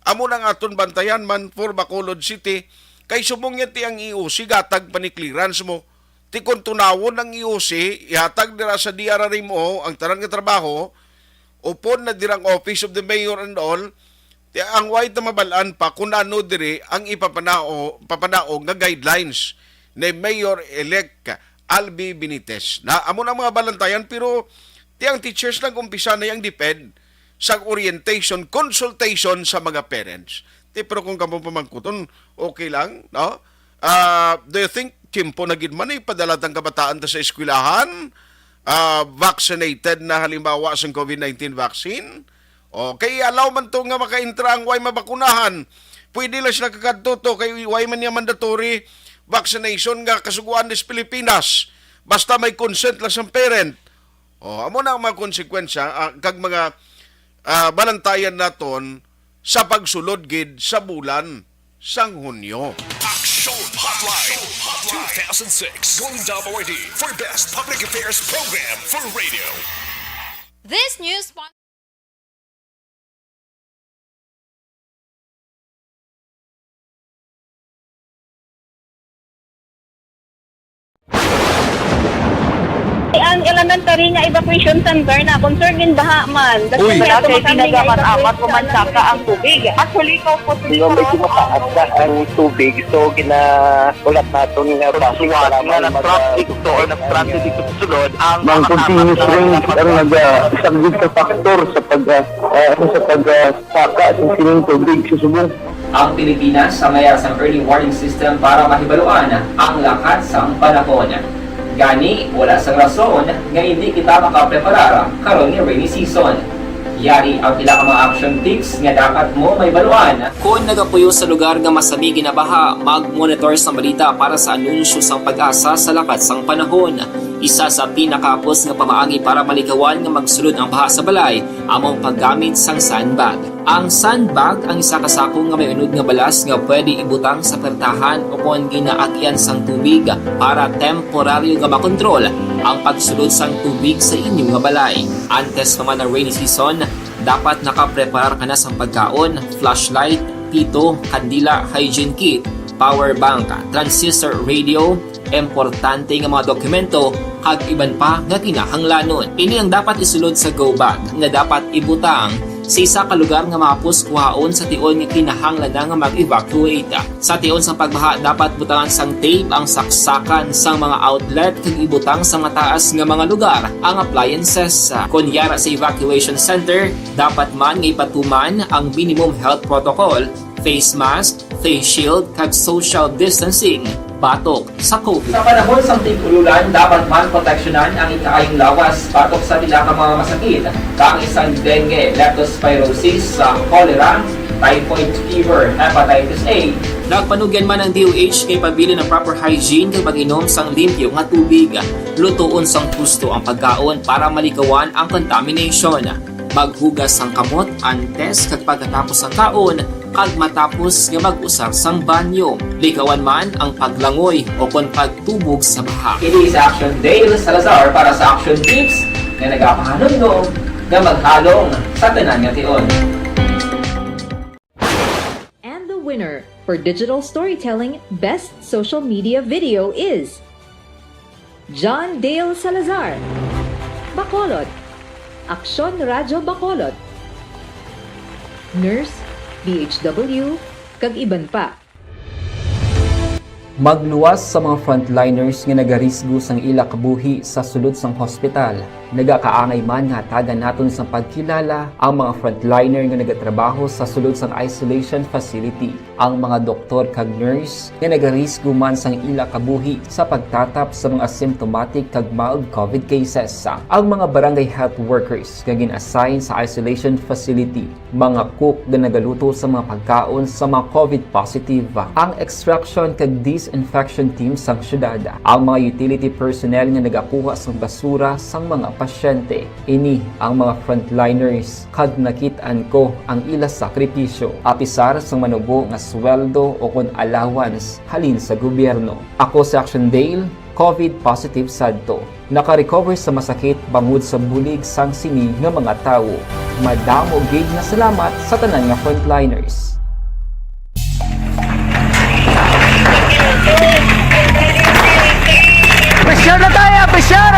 amo nang aton bantayan man for Bacolod City. Kay subong niya ti ang E O C, gatag pa ni clearance mo. Ti kung tunawon ang E O C, ihatag dira sa D R R M O ang tanan nga trabaho, upod na dirang Office of the Mayor and all, ti ang way ta mabal-an pa kung ano diri ang ipapanao-, papanaog nga guidelines ni Mayor-elect Albi Benitez. Na amo na ang mga balantayan, pero ti ang teachers nag-umpisa na yang DepEd sa orientation, consultation sa mga parents. Ti, pero kung kamo pamangkuton, okay lang, no? Ah, do you think tiyempo na gid man ipadala tang kabataan ta sa eskwelahan? Ah, vaccinated na halimbawa sa COVID nineteen vaccine? Okay, allow man to nga makaintra ang way mabakunahan. Pwede lang sila kakadto to kay way man niya mandatory vaccination nga kasuguan sa Pilipinas. Basta may consent lang sa parent. Oh, amo na ang mga konsekwensya, ah, kag mga, ah, balantayan naton sa pagsulod gid sa bulan sang Hunyo. Action Hotline two thousand six Golden Dome Awardee for Best Public Affairs Program for Radio. This news spon- Ang elementary nga evacuation center na concern gid baha man. Uy. Wala kay ginagamit-amat o mansaka ang tubig. Actually, ikaw po, medyo mataas na ang tubig, so ginahulat naton nga base nga mag-, na nag-transit to or nag-transit dito sa sulod ang mga continuous rain ang nag-, ah, isang big factor sa pag, ah, ah, sa pag, ah, saka sa sining tubig sa subong. Ang Pilipinas sa may sang early warning system para mahibaluan ang lakat sang panahon. Gani, wala sang rason nga hindi kita makapreparar karon nga rainy season. Yari ang pila ka mga action tips nga dapat mo mahibaluan. Kon nagapuyo sa lugar nga masami ginabaha, mag-monitor sang balita para sa anunsyo sang PAGASA sa lakat sang panahon. Isa sa pinakahapos nga pamaagi para malikawan nga magsulod ang baha sa balay amo ang paggamit sang sandbag. Ang sandbag ang isa ka sako nga may unod nga balas nga pwede ibutang sa pertahan o kon ginaagyan sang tubig para temporaryo nga makontrol ang pagsulod sang tubig sa inyo nga balay. Antes pa man ang rainy season, dapat nakapreparar ka na sang pagkaon, flashlight, pito, kandila, hygiene kit, power bank, transistor radio, importante nga mga dokumento, kag iban pa nga kinahanglanon. Ini ang dapat isulod sa go bag nga dapat ibutang Sa isa ka lugar nga mahapos kuhaon sa tion nga kinahanglan na nga mag-evacuate. Sa tion sang pagbaha, dapat butangan sang tape ang saksakan sang mga outlet kag ibutang sa mataas nga mga lugar ang appliances. Kon yara sa evacuation center, dapat man nga ipatuman ang minimum health protocol, face mask, face shield, kag social distancing batok sa COVID. Sa panahon sang tig-ululan, dapat man proteksyonan ang ikaayong lawas batok sa pila ka mga masakit, kaangay sang dengue, leptospirosis, sa cholera, typhoid fever, hepatitis A. Nagpanugyan man ang D O H kay pabilin ang proper hygiene kag pag-inom sang limpyo nga tubig. Lutoon sang husto ang pagkaon para malikawan ang contamination. Maghugas sang kamot antes kag pagkatapos sang kaon, kag matapos nga mag-usar sang banyo. Likawan man ang paglangoy o kon pagtubog sa baha. Ini si Action Dale Salazar para sa Action Tips nga nagapahanumdom nga maghalong sa tanan nga tion. And the winner for digital storytelling best social media video is John Dale Salazar, Bacolod, Aksyon Radyo Bacolod, Nurse, D H W, kag iban pa. Magluwas sa mga frontliners nga nagarisgo sang ila kabuhi sa sulod sang hospital. Nagakaangay man nga hatagan naton sang pagkilala ang mga frontliner nga nagatrabaho sa sulod sang isolation facility, ang mga doktor kag nurse nga nagarisgo man sang ila kabuhi sa pagtatap sa mga asymptomatic kag mild COVID cases, ang mga barangay health workers nga gin-assign sa isolation facility, mga cook nga nagaluto sa mga pagkaon sa mga COVID positive, ang extraction kag disinfection team sang syudad, ang mga utility personnel nga nagakuha sang basura sang mga pasyente. Ini ang mga frontliners kag nakit-an ko ang ila sakripisyo, apisar sang manubo nga sweldo o kon allowance halin sa gobyerno. Ako si Action Dale, COVID positive sadto. Naka-recover sa masakit bangod sa bulig sang sini nga mga tawo. Madamo gid nga salamat sa tanan nga frontliners. Pressure na tayo! Pressure!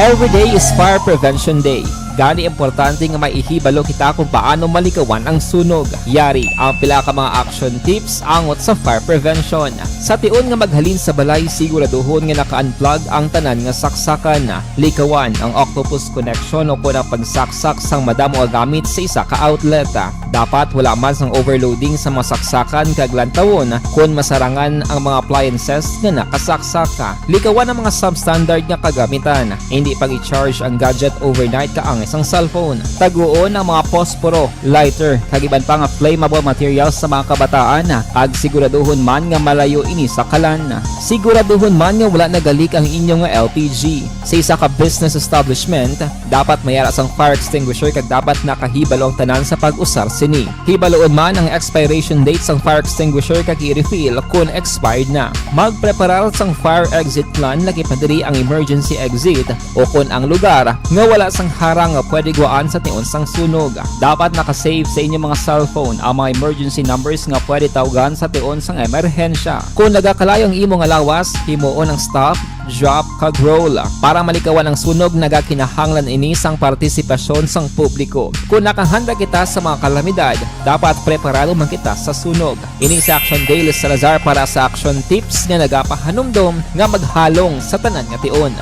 Every day is Fire Prevention Day. Gani, importante nga maihibalo kita kung paano malikawan ang sunog. Yari ang pila ka mga action tips angot sa fire prevention. Sa tion nga maghalin sa balay, siguraduhon nga naka-unplug ang tanan nga saksakan. Likawan ang octopus connection o kon ang pagsaksak sang madamo nga gamit sa isa ka outlet. Dapat wala man sang overloading sa mga saksakan kag lantawon kon masarangan ang mga appliances nga nakasaksak. Likawan ang mga substandard nga kagamitan. Indi pag-i-charge ang gadget overnight kaangay sang cellphone. Taguon ang mga posporo, lighter, kag iban pa nga flammable materials sa mga kabataan, kag siguraduhon man nga malayo ini sa kalan. Siguraduhon man nga wala nagalik ang inyo nga L P G. Sa isa ka business establishment, dapat may ara sang fire extinguisher kag dapat nakahibalo ang tanan sa pag-usar sini. Hibaloon man ang expiration date sang fire extinguisher kag i-refill kon expired na. Magpreparar sang fire exit plan, lakip na diri ang emergency exit o kon ang lugar nga wala sang harang nga pwede guwaan sa tion sang sunog. Dapat naka-save sa inyo mga cellphone ang mga emergency numbers nga pwede tawgan sa tion sang emerhensya. Kon nagakalayo ang imo nga lawas, himuon ang stop, drop, kag roll para malikawan ang sunog. Nagakinahanglan ini sang partisipasyon sang publiko. Kon nakahanda kita sa mga kalamidad, dapat preparado man kita sa sunog. Ini si Action Dale Salazar para sa Action Tips nga nagapahanumdom nga maghalong sa tanan nga tion.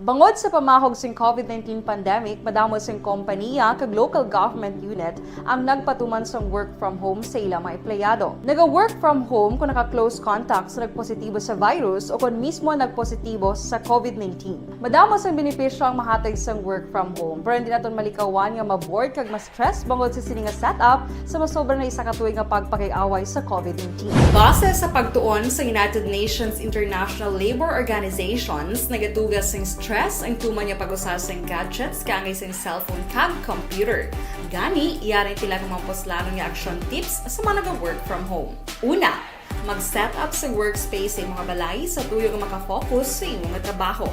Bangod sa pamahog sing COVID nineteen pandemic, madamo sing kompaniya kag local government unit ang nagpatuman sang work from home sa ila mga empleyado. Naga-work from home kon naka-close contact sa nagpositibo sa virus o kon mismo nagpositibo sa COVID nineteen. Madamo sang benepisyo ang mahatag sang work from home, pero hindi naton malikawan nga ma-bored kag ma-stress bangod sa sini nga setup sa masobra na isa ka tuig nga pagpakig-away sa COVID nineteen. Base sa pagtuon sa United Nations International Labour Organizations, nagatuga sing stress ang tuman nga pag-usa sing gadgets kaangay sing cellphone kag computer. Gani, yari ang pila ka mga puslanon nga action tips sa mga naga-work from home. Una, mag-set up sa workspace sa imong balay sa tuyo nga maka-focus sa imo nga trabaho.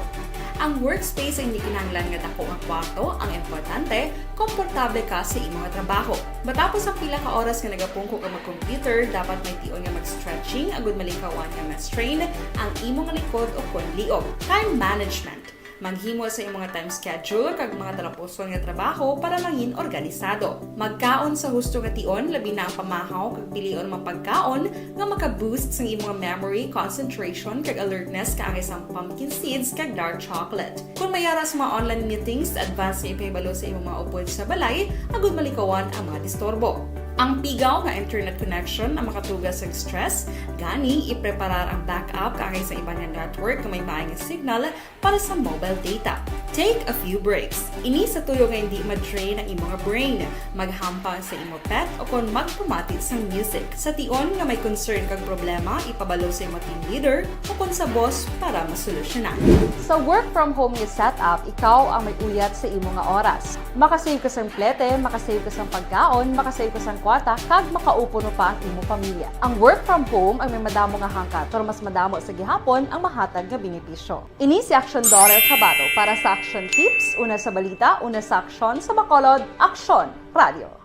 Ang workspace ay hindi kinahanglan nga dako nga kwarto, ang importante, komportable ka sa imo nga trabaho. Matapos ang pila ka oras nga nagapungko ka mag-computer, dapat may tion nga mag-stretching agud malikawan nga ma-strain ang imo nga likod o kon liog. Time management. Maghimo sa imo nga time schedule kag mga talapuson nga trabaho para mangin organisado. Magkaon sa husto nga tion, labi na ang pamahaw kag pilion mga pagkaon nga maka-boost sang imo nga memory, concentration, kag alertness kaangay sang pumpkin seeds kag dark chocolate. Kon may ara sa mga online meetings, advance nga ipahibalo sa imo mga upod sa balay agud malikawan ang mga disturbo. Ang pigaw nga internet connection ang makatuga sang stress, gani ipreparar ang backup kaangay sa iban nga network nga may maay nga signal para sa mobile data. Take a few breaks. Ini sa tuyo nga hindi ma-drain ang imo nga brain. Maghampang sa imo pet o kon magpamati sang music. Sa tion nga may concern kag problema, ipabalo sa imo team leader o kon sa boss para masolusyonan. Sa work from home nga setup, ikaw ang may uyat sa imo nga oras. Makasave ka sang plete, makasave ka sang pagkaon, makasave ka sang kwarta, kag makaupo no pa ang imo pamilya. Ang work from home ay may madamo nga hangkat, pero mas madamo sa gihapon ang mahatag nga benepisyo. Ini si Aksyon Daughter Kabato para sa Aksyon Tips, una sa balita, una sa aksyon, sa Bacolod, Aksyon Radio.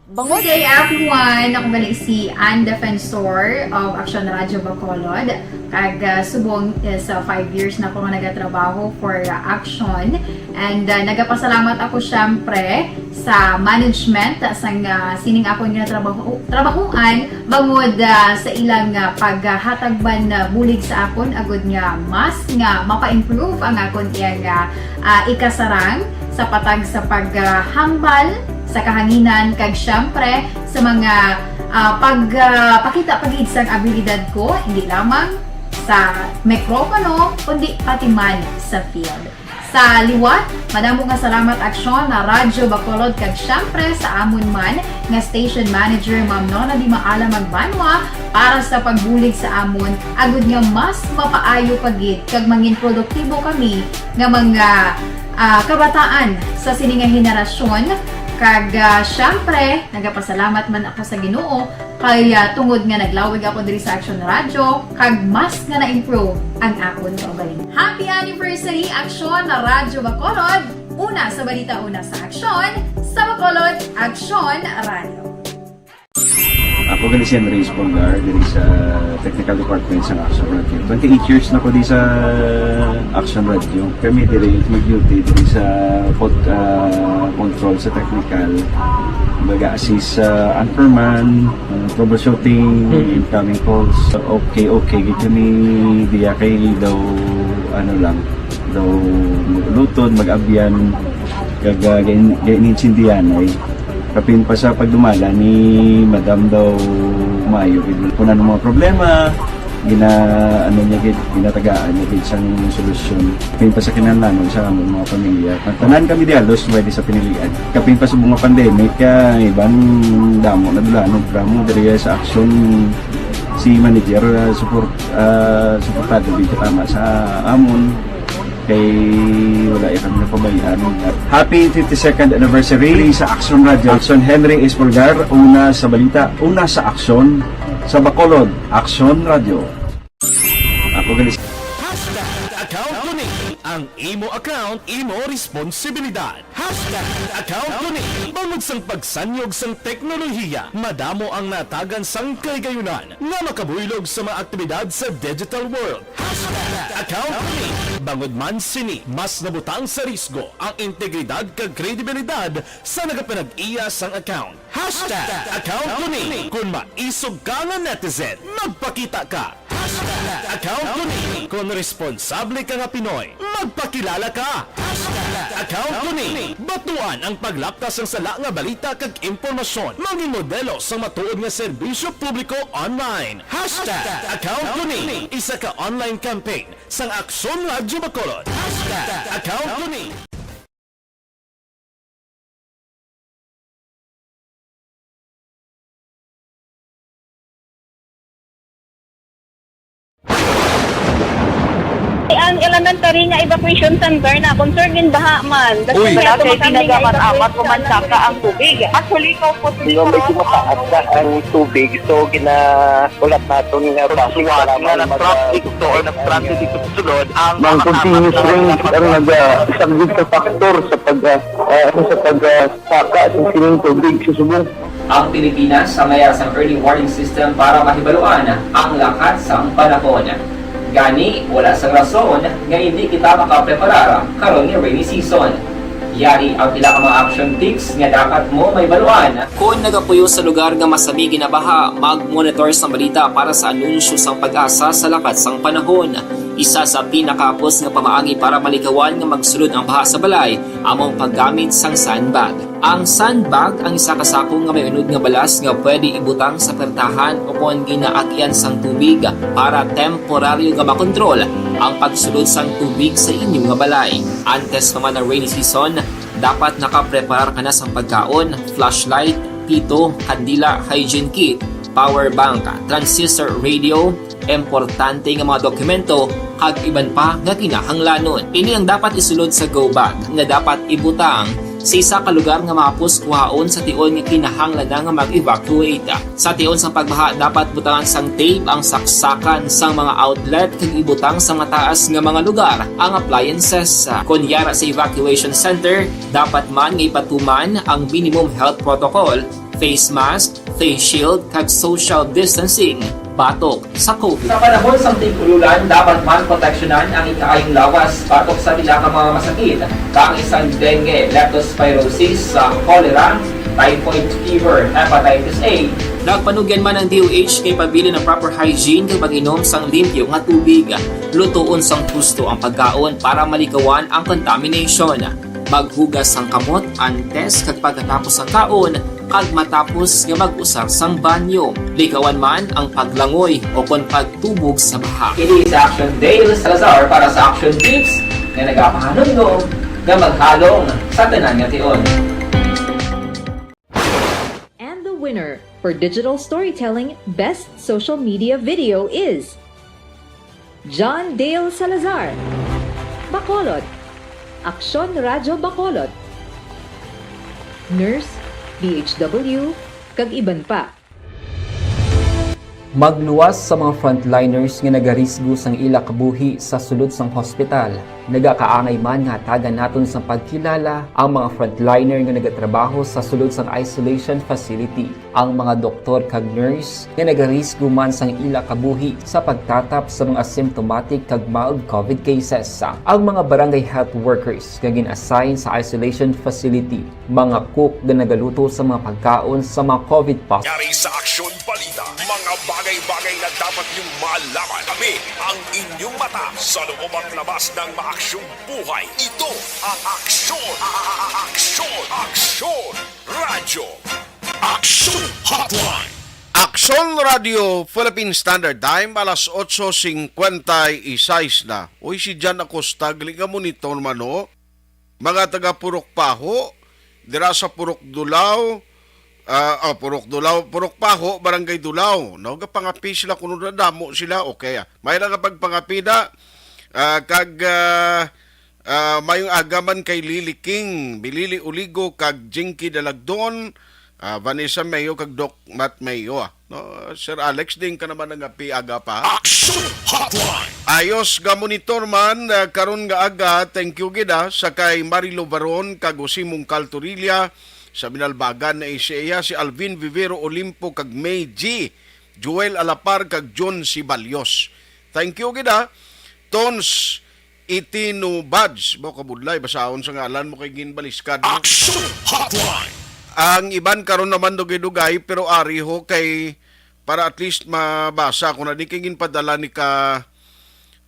Good day, everyone! Ako gali si Ann Defensor of Aksyon Radio Bacolod. Kag, ah, subong is, ah, five years na ako nga nagatrabaho for, ah, Aksyon. And, ah, nagapasalamat ako, syempre, sa management sang, ah, sining akon nga trabaho, trabahoan bangod, ah, sa ilang, ah, paghatag man, ah, bulig sa akon agud nga mas nga mapa-improve ang akon iyang, ah, ah, ikasarang sa patag sa paghambal sa kahanginan kag syempre sa mga, ah, pag, ah, pakita pa gid sang abilidad ko, hindi lamang sa mikropono kundi pati man sa field. Sa liwat, madamo nga salamat Aksyon na Radyo Bacolod kag syempre sa amon man nga station manager, Ma'am Nona Di Maala Magbanwa, para sa pagbulig sa amon, agud nga mas mapaayo pa gid kag mangin produktibo kami nga mga, ah, kabataan sa sini nga henerasyon. Kag, ah, syempre, nagapasalamat man ako sa Ginoo kay, ah, tungod nga naglawig ako diri sa Aksyon Radyo, kag mas nga na-improve ang akon kaugalingon. Happy anniversary, Aksyon Radyo Bacolod! Una sa balita, una sa aksyon, sa Bacolod, Aksyon Radyo. Ako gali si Henry Espolgar, diri sa technical department sa Aksyon Radyo. Twenty-eight years na ko di sa Aksyon Radyo. Kami diri mag-duty diri sa pod-, ah, control sa technical. Baga assist sa anchorman, ah, troubleshooting, incoming calls. Okay, okay, gid kami diya kay daw, ano lang, daw mag-ulutod, mag-abyan, kag, ah, gain-, gain-, insindihan ay kapin pa sa pagdumala ni Madam daw maayo gid. Kung ano mga problema, gina-, ano niya gid, ginatagaan niya gid sang solusyon. Kapin pa sa kinahanglanon sa amon mga pamilya. Ang tanan kami di halos pwede sa pinilian. Kapin pa sa mga pandemic, ah, iban damo na dula, no, drama diri sa aksyon si manager, ah, support, ah, suportado gid tama sa amon. Kay wala ya kami napabayaan. Happy fifty-second anniversary sa Aksyon Radio. Aksyon Henry Espolgar, una sa balita, una sa aksyon, sa Bacolod, Aksyon Radio. Ako gali si Hashtag account ko ni. Ang imo account, imo responsibilidad. Hashtag account ko ni. Bangod sang pagsanyog sang teknolohiya, madamo ang natagan sang kahigayunan nga makabuylog sa mga aktibidad sa digital world. Hashtag account ko ni. Bangod man sini, mas nabutang sa risgo ang integridad kag kredibilidad sa nagapanag-iya sang account. Hashtag account ko ni. Kon maisog ka nga netizen, magpakita ka. Hashtag account ko ni. Kon responsable ka nga Pinoy, magpakilala ka. Hashtag account ko ni. Batuan ang paglapkas sang sala nga balita kag impormasyon. Mangin modelo sang matuod nga serbisyo publiko online. Hashtag account ko ni. Isa ka online campaign sang Aksyon Radyo Bacolod. Hashtag account ko ni. Ang elementary nga evacuation center na concern in baha man. Uy. Wala kay ginagamit-amat o mansaka ang tubig. Actually, ikaw po, medyo mataas na ang tubig, so ginahulat naton nga basi para na mag- nag-transit to or nag-transit ito sa sulod ang Ang continuous rain ang nagasaglit sa factor sa pag, ah, ah, sa pag, ah, saka sa sining tubig sa subong. Ang Pilipinas ang mayara sang early warning system para mahibaluan ang lakat sang panahon. Gani, wala sang rason nga indi kita makapreparar karon nga rainy season. Yari ang pila ka mga action tips nga dapat mo mahibaluan. Kon nagapuyo sa lugar nga masami ginabaha, mag-monitor sang balita para sa anunsyo sang PAGASA sa lakat sang panahon. Isa sa pinakahapos nga pamaagi para malikawan nga magsulod ang baha sa balay amo ang paggamit sang sandbag. Ang sandbag ang isa ka sako nga may unod nga balas nga pwede ibutang sa pertahan o kon ginaagyan sang tubig para temporaryo nga makontrol ang pagsulod sang tubig sa inyo nga balay. Antes pa man ang rainy season, dapat nakapreparar ka na sang pagkaon, flashlight, pito, kandila, hygiene kit, power bank, transistor radio, importante nga mga dokumento, kag iban pa nga kinahanglanon. Ini ang dapat isulod sa go bag nga dapat ibutang sa isa ka lugar nga mahapos kuhaon sa tion nga kinahanglan na nga mag-evacuate. Sa tion sang pagbaha, dapat butangan sang tape ang saksakan sang mga outlet kag ibutang sa mataas nga mga lugar ang appliances. Kon yara sa evacuation center, dapat man nga ipatuman ang minimum health protocol, face mask, face shield, kag social distancing batok sa COVID. Sa panahon sang tig-ululan, dapat man proteksyonan ang ikaayong lawas batok sa pila ka mga masakit, kaangay sang dengue, leptospirosis, sa cholera, typhoid fever, hepatitis A. Nagpanugyan man ang D O H kay pabilin ang proper hygiene kag pag-inom sang limpyo nga tubig, lutoon sang husto ang pagkaon para malikawan ang contamination. Maghugas sang kamot antes kag pagkatapos sang kaon kag matapos nga mag-usar sang banyo. Likawan man ang paglangoy o kon pagtubog sa baha. Ini si Action Dale Salazar para sa Action Tips nga nagapahanumdom nga maghalong sa tanan nga tion. And the winner for digital storytelling best social media video is John Dale Salazar, Bacolod, Aksyon Radyo Bacolod, Nurse, D H W, kag iban pa. Magluwas sa mga frontliners nga nagarisgo sang ila kabuhi sa sulod sang hospital. Nagakaangay man nga hatagan naton sang pagkilala ang mga frontliner nga nagatrabaho sa sulod sang isolation facility. Ang mga doktor kag nurse nga nagarisgo man sang ila kabuhi sa pagtatap sa mga symptomatic kag mild COVID cases. Ang mga barangay health workers nga gin-assign sa isolation facility, mga cook nga nagaluto sa mga pagkaon sa mga COVID positive. Yari sa Aksyon Balita, mga bagay-bagay na dapat niyong malaman. Kami ang inyong mata sa loob at labas ng maaksyong buhay. Ito ang Aksyon, Aksyon, Aksyon Radyo. Aksyon Hotline. Aksyon Radio Philippine Standard Time, alas otso singkwenta y seis na. Uy, si Jan Acosta, gali nga monitor man, no? Mga taga Purok Paho, dira sa Purok Dulao, ah, ah, Purok Dulao, Purok Paho, Barangay Dulao, no? Gapangapi sila kuno, nadamo sila, okay, ah. May nga pagpangapi na, ah, kag, ah, ah, mayong aga man kay Lily King, Bilili Uligo, kag Jinky Dalagdon, ah, Vanessa Mayo, kag Doc Matt Mayo, ah. No, Sir Alex, din ka naman nangapi aga pa. Action Hotline. Ayos, ga monitor man, ah, karon nga aga, thank you gid, ah, sa kay Marilo Baron, kag Jose Mungkal Torilla, sa Binalbagan na siya, si Alvin Vivero Olimpo, kag May G, Joel Alapar, kag John Sibalios. Thank you gid, ah. Tons Itino Buds, ba, kabudlay, basahon sa ngalan mo kay ginbaliskad mo. Action Hotline. Ang iban karon naman dugay-dugay, pero ari ho kay para at least mabasa ko na di kay ginpadala ni ka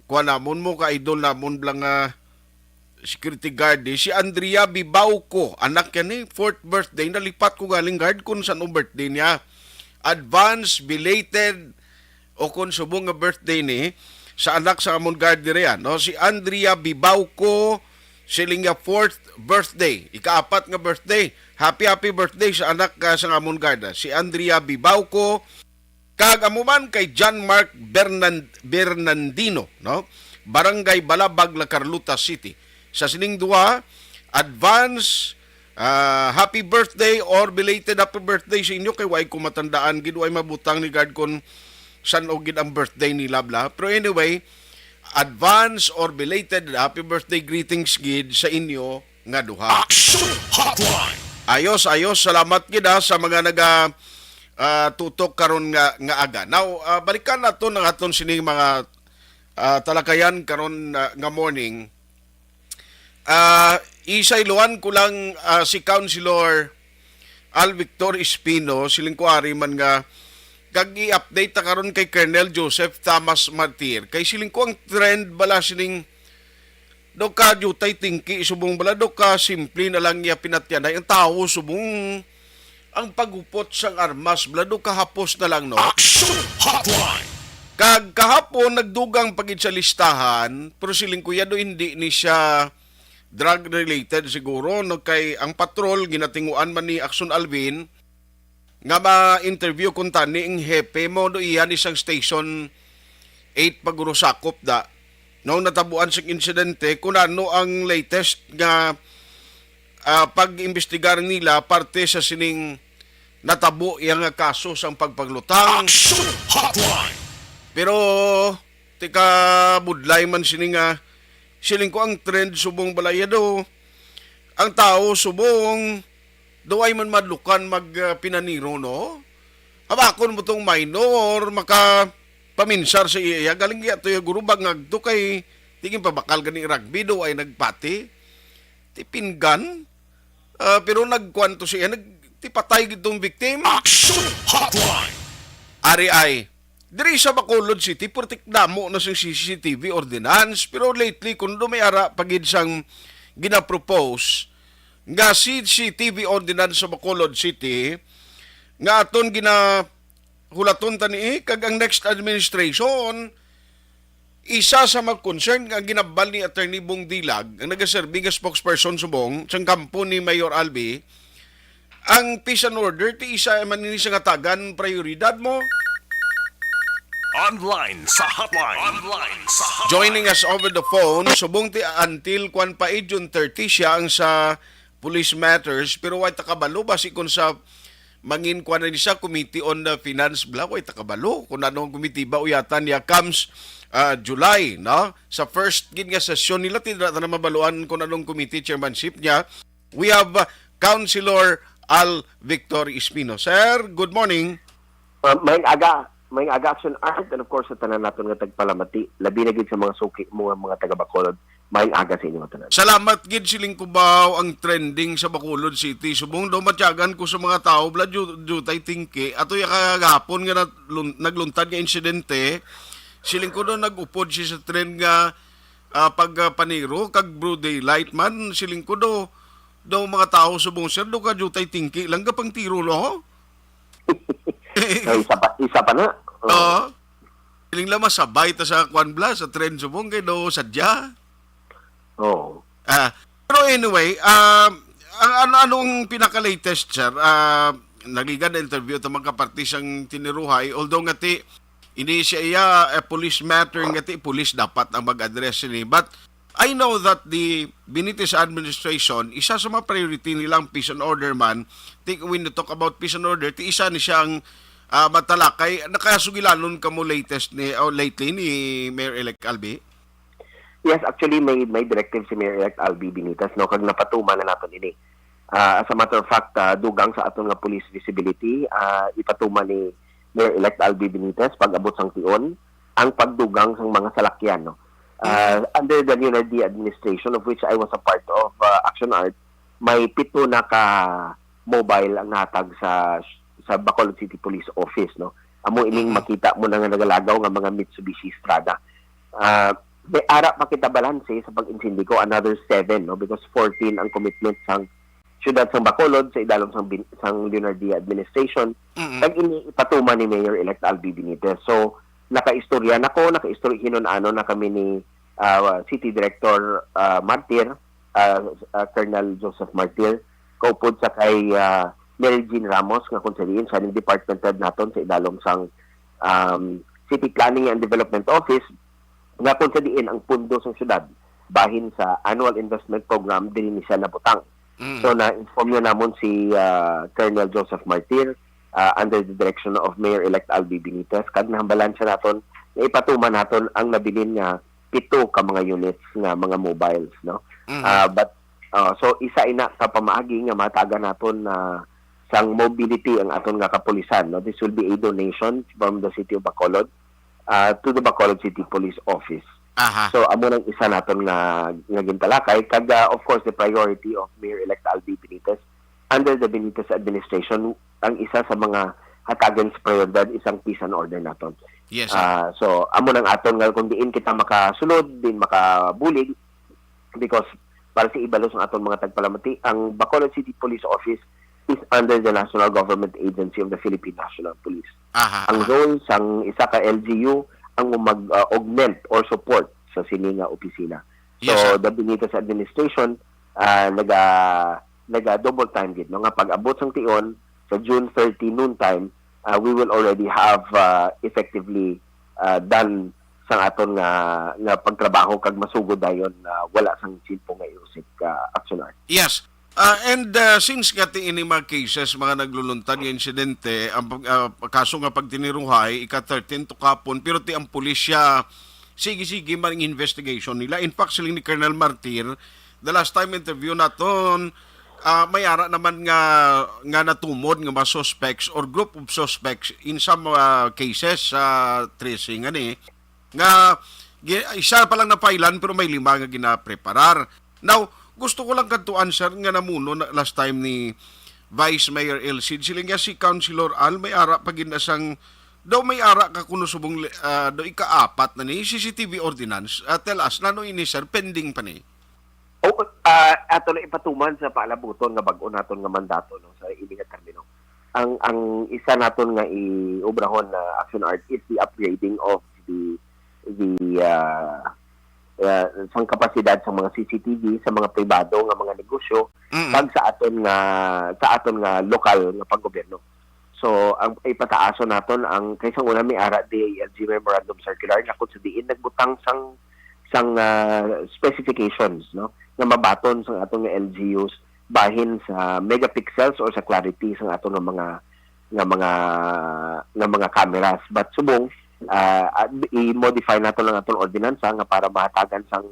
kuha namon mo, ka idol namon blang, ah, security guard, eh, si Andrea Bibauco, anak yan ni fourth birthday, nalipat ko galing guard kung saan ang birthday niya. Advance belated o kung subong nga birthday ni sa anak sa amon guard diri, ah, no? Si Andrea Bibauco, siling niya fourth birthday, ikaapat nga birthday. Happy, happy birthday sa anak, ah, sa amon guard, ah, si Andrea Bibauco. Kag amo man kay John Mark Bernan-, Bernandino, no? Barangay Balabag, La Carlota City. Sa sining duha, advance, ah, happy birthday or belated happy birthday sa inyo, kay way ko matandaan gid, way mabutang ni guard kon san-o gid ang birthday nila, bla. Pero anyway, advance or belated happy birthday greetings gid sa inyo nga duha. Action Hotline. Ayos, ayos. Salamat gid, ha, sa mga naga, ah, tutok karon nga, nga aga. Now, ah, balikan naton ang aton sining mga, ah, talakayan karon, ah, nga morning. Ah, isayloan ko lang, ah, si Councilor Al Victor Espino, siling ko ari man nga, kag i-update ta karon kay Colonel Joseph Thomas Martir. Kay siling ko ang trend bala sining do ka diutay tingki subong bala do ka simple na lang niya pinatyanay ang tawo subong ang paghupot sang armas bala do ka hapos na lang, no? Action Hotline. Kag kahapon nagdugang pa gid sa listahan, pero siling ko ya do hindi ni siya drug related siguro, no, kay ang patrol ginatinguan man ni Action Alvin nga ma-interview kuntani ang hepe mo do iya ni sang Station eight paguro sakop da. No, natabuan sing insidente, kun ano ang latest nga, ah, pag-imbestigar nila parte sa sining natabo iya nga kaso sang pagpaglutang. Action Hotline. Pero tika budlay man sini nga siling ko ang trend subong balaya do. Ang tao subong do ay man madlukan mag, ah, pinaniro, no? Habakon mo tong minor, maka paminsar sa iya. Galing iya to yung gurubag nga agto kay tingin pabakal gani rugby do ay nagpati. Ti pinggan. Ah, pero nagkuan to siya, nag, ti patay gid tong victim. Action Hotline. Ari ay, diri sa Bacolod City, purtik damo na sing C C T V ordinance, pero lately, kung do may ara pa gid sang ginapropose nga C C T V ordinance sa Bacolod City, nga aton ginahulaton ta ni, kag ang next administration, isa sa mga concern nga ginabal ni Attorney Bong Dilag, ang nagaserbi nga spokesperson subong sang kampo ni Mayor Albi, ang peace and order, ti isa man ini sa ngatagan prioridad mo. Online sa hotline. Online sa hotline. Joining us over the phone, subong ti until kwan pa, eh, June thirty siya ang sa police matters, pero way ta kabalo basi kung sa mangin kwan na ni sa Committee on the Finance bla, way ta kabalo kung anong committee ba uyatan niya comes, ah, July, no? Sa first gid nga sesyon nila, ti dira ta na mabaluan kung anong committee chairmanship niya. We have, uh, Councilor Al Victor Espino. Sir, good morning. Uh, maayong aga, maayong aga, Action Art, and of course, sa tanan naton nga tagpalamati, labi na gid sa mga suki mo nga mga taga Bacolod. Maayong aga sa inyo nga tanan. Salamat gid, siling Cubao ang trending sa Bacolod City. Subong daw matyagan ko sa mga tao, bla, ju-, jutay tingki. Ato ya kagahapon nga nalun-, nagluntad nga insidente, siling ko daw nag-upod siya sa trend nga, ah, pag, ah, paniro, kag broad daylight man, siling ko daw, daw mga tao subong, sir, daw ka jutay tingki lang gapang tiro, no? Ay, isa pa, isa pa na. Oo. Oo. Siling lang masabay ta sa kwan bla, sa trend subong kay daw sadya. Oo. Ah, pero anyway, ah, ang ano, anong pinaka-latest, sir? Ah, nagligan na interview ta mga kaparti sang tiniruhay, although nga ti, ini siya iya, eh, police matter nga ti, police dapat ang mag-address ini. But I know that the Benitez administration, isa sa mga priority nila ang peace and order man. Ti, when you talk about peace and order, ti isa ni siya ang, ah, matalakay. Nakasugilanon ka mo latest ni, o lately ni Mayor-elect Albi? Yes, actually, may, may directive si Mayor-elect Albi Benitez, no, kag napatuman na naton ini. Ah, as a matter of fact, ah, dugang sa aton nga police visibility, ah, ipatuman ni Mayor-elect Albi Benitez pag-abot sang tion ang pagdugang sang mga salakyan, no. Ah, Mm. Under the Leonardia administration, of which I was a part of, ah, Action Art, may pito na ka mobile ang nahatag sa, sa Bacolod City Police Office, no. Amo ining Mm. makita mo na nga nagalagaw nga mga Mitsubishi Strada. Ah, may ara pa kita balanse sa pag-insindi ko, another seven, no, because fourteen ang commitment sang siyudad sang Bacolod sa idalom sang bin-, sang Leonardia administration. Mm. Kag ini ipatuman ni Mayor-elect Albi Benitez. So, nakaistorya na ko, nakaistorya, hinun-anon na kami ni, ah, City Director, ah, Martir, ah, ah, Colonel Joseph Martir, kaupod sa kay, ah, Mary Jean Ramos, nga kung sa diin siya ning department head naton sa idalom sang, um, City Planning and Development Office. nga kung sa diin ang pundo sa syudad bahin sa annual investment program, diri ni siya nabutang. Mm. So, na-inform na namon si, ah, Colonel Joseph Martir, ah, under the direction of Mayor-elect Albi Benitez, kag nahambalan siya naton nga ipatuman naton ang nabilin nga pito ka mga units nga mga mobiles, no? Mhm. Ah, but, ah, so, isa ina ka pamaagi nga matagan naton na sang mobility ang aton nga kapulisan, no? This will be a donation from the City of Bacolod, ah, to the Bacolod City Police Office. Aha. So, amo nang isa naton nga, nga gintalakay. Kag, ah, of course, the priority of Mayor-elect Albi Benitez under the Benitez administration, ang isa sa mga hatagan sa prioridad is ang peace and order naton. Yes, sir. Ah, so, amo nang aton nga kung diin kita makasulod, din makabulig, because para sa ibalo sa aton mga tagpalamati, ang Bacolod City Police Office is under the National Government Agency of the Philippine National Police. Aha, Ang aha. role sang isa ka L G U ang mag, ah, augment or support sa sini nga opisina. So, Yes, sir. the Benitez administration, ah, naga, naga double time gid, no, nga pag-abot sang tion sa June thirty noon time, ah, we will already have, ah, effectively, ah, done sang aton nga, nga pagtrabaho kag masugod dayon na wala sang tiyempo nga iusik, ah, Action Art. Yes. Ah, and, ah, since nga ti ini mga cases, mga nagluluntad nga insidente, ang pag-, ah, kaso nga pagtiniruhay, ika thirteen to kapon, pero ti ang pulisya, sige-sige man ang investigation nila. In fact, siling ni Colonel Martir, the last time interview naton, ah, may ara naman nga, nga natumod nga mga suspects or group of suspects in some, ah, cases sa tracing, ani, nga gi-, isa pa lang na-filean pero may lima nga ginapreparar. Now, gusto ko lang kadtuan, sir, nga namuno na last time ni Vice Mayor El Cid. Sila nga si Councilor Al, may ara pa gid na sang, daw may ara ka kuno subong li-, ah, daw ikaapat na ni C C T V ordinance. Ah, tell us, nano ini, sir? Pending pa ni? O, ah, ato na ipatuman sa paalabuton nga bag-o naton nga mandato, no, sa ini nga termino. Ang, ang isa naton nga i-obrahon na Action Art is the upgrading of the, the, ah, ah, sang kapasidad sa mga C C T V sa mga pribado nga mga negosyo Mm. kag sa aton nga, sa aton nga lokal nga panggobyerno. So, ang ipataaso naton ang, kay sang una may ara D I L G Memorandum Circular nga kung sa diin nagbutang sang, sang, ah, specifications, no, nga mabaton sang aton nga L G Us bahin sa megapixels or sa clarity sang aton nga mga, nga mga, nga mga cameras. But subong, ah, ah, i-modify nato lang aton ordinansa nga para mahatagan sang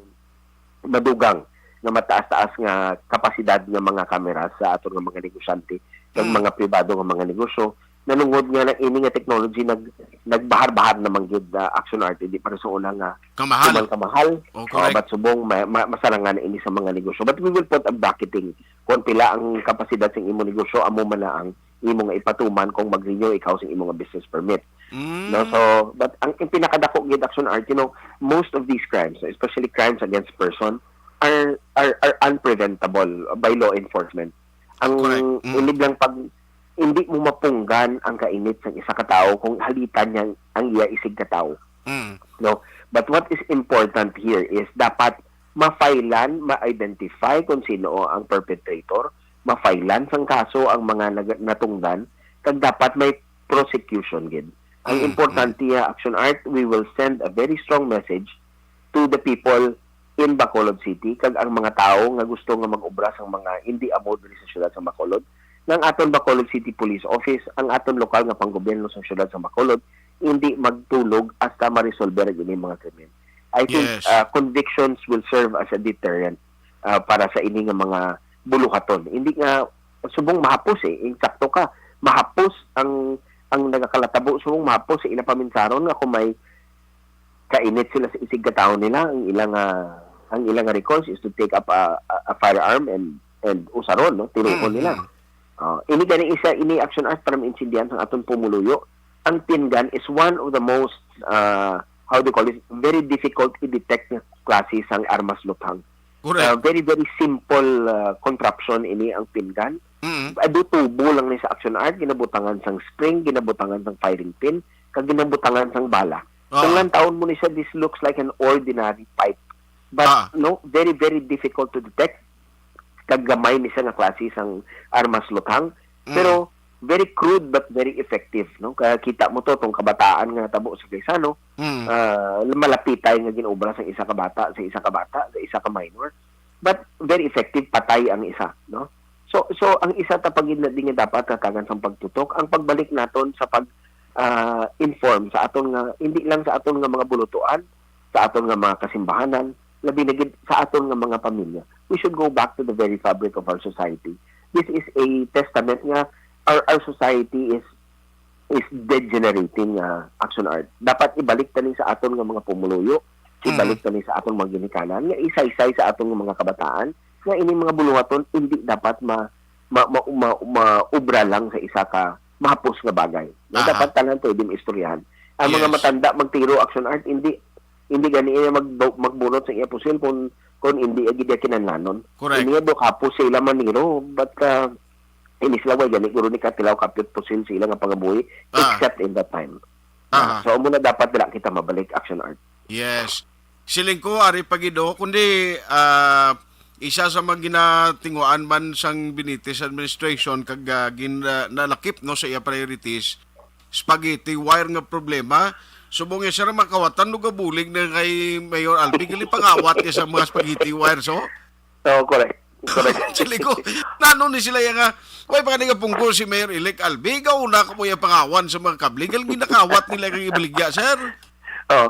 madugang nga mataas-taas nga kapasidad nga mga kamera sa aton nga mga negosyante kag Mm. mga pribado nga mga negosyo. Nanungod nga na ini nga technology nag-, nagbahar-bahar na man gid, ah, Action Art, hindi para sa una nga Kamahal. tuman kamahal. Oh, Oh, correct. but subong ma-, ma-, masarangan na ini sa mga negosyo. But we will put a bracketing kung pila ang kapasidad sa imo negosyo, amo man na ang imo nga ipatuman kung mag-renew ikaw sa imo nga business permit. Mm. No, so, but ang, ang pinakadako gid, Action Art, you know, most of these crimes, especially crimes against person, are, are, are unpreventable by law enforcement. Ang Correct. Mm. ilig lang pag hindi mo mapunggan ang kainit sang isa ka tawo kung halitan niya ang iya isig ka tawo. Mm. No? But what is important here is dapat mafailan, ma-identify kung sino ang perpetrator, mafailan sang kaso ang mga nag-, natungdan, kag dapat may prosecution gid. Ang Mm, importante, ah, Action Art, we will send a very strong message to the people in Bacolod City, kag ang mga tawo nga gusto nga mag-obra sang mga hindi amo diri sa siyudad sa Bacolod, nga ang aton Bacolod City Police Office, ang aton lokal nga panggobyerno sa siyudad sa Bacolod, hindi magtulog hasta maresolber ang ining mga krimen. I think, Yes. ah, convictions will serve as a deterrent, ah, para sa ini nga mga buluhaton. Hindi nga subong mahapos eh, insakto ka, mahapos ang, ang nagakalatabo, subong mahapos sa ila paminsaron nga kung may kainit sila sa isig ka tawo nila, ang ilang, ah, ang ilang recourse is to take up a, a, a firearm and, and usaron, no? Tiruon Mm, nila. mm. Ah, ini gani isa, ini Action Art para maintindihan sa aton pumuluyo. Ang pin gun is one of the most, ah, how do you call this, very difficult i-detect nga klase sang armas luthang. Correct. Ah, very, very simple, ah, contraption ini ang pin gun. Mm. Ah, do tubo lang ni sa Action Art, ginabutangan sang spring, ginabutangan sang firing pin, kag ginabutangan sang bala. Ah. Kung lantawon mo ni siya, this looks like an ordinary pipe. But, Ah. no, very, very difficult to detect. Kag gamay ni siya nga klase sang armas luthang. Mm. Pero, very crude but very effective, no? Kaya kita mo to, tong kabataan nga natabo sa Gaisano, Mm. ah, malapitay nga ginobra sa isa ka bata, sa isa ka bata, sa isa ka minor. But very effective, patay ang isa, no? So, so ang isa ta pagid na di nga dapat hatagan sang pagtutok, ang pagbalik naton sa pag, ah, inform sa aton nga, hindi lang sa aton nga mga bulutuan, sa aton nga mga kasimbahanan, labi na gid sa aton nga mga pamilya. We should go back to the very fabric of our society. This is a testament nga our, our society is is degenerating, ah, Action Art. Dapat ibalik ta ni sa aton nga mga pumuluyo, Mm. ibalik ta ni sa aton mga ginikanan, nga isaysay sa aton nga mga kabataan, nga ining mga buluhaton hindi dapat ma, ma, ma, ma, maubra lang sa isa ka mahapos nga bagay. Nga Aha. dapat tanan pwede maistoryahan. Ang mga Yes. matanda magtiro, Action Art, hindi, hindi gani iya mag, magbunot sa iya pusil kung, kung hindi iya gid iya kinahanglanon. Correct. Hindi iya do kapos sa ila maniro, but, ah, hindi sila way gani guro ni katilaw kapyot pusil sa ila nga pangabuhi, Ah. except in that time. Ah. So, amo na dapat dira kita mabalik, Action Art. Yes. Siling ko, ari pa gid, oh, kundi, ah, isa sa mga ginatinguan man sang Benitez administration kag, ah, gin-, ah, nalakip, no, sa iya priorities, spaghetti wire nga problema. Subong niya, sir, makawatan no gabulig na kay Mayor Albi, gali pangawat niya sa mga spaghetti wire, so? Oo, correct. Correct. Actually ko, nano ni sila yan nga, way pa ka nga pungko si Mayor-elect Albi, ikaw una ka po yung pangawan sa mga kable, gal ginakawat nila kang ibaligya, sir. Oh,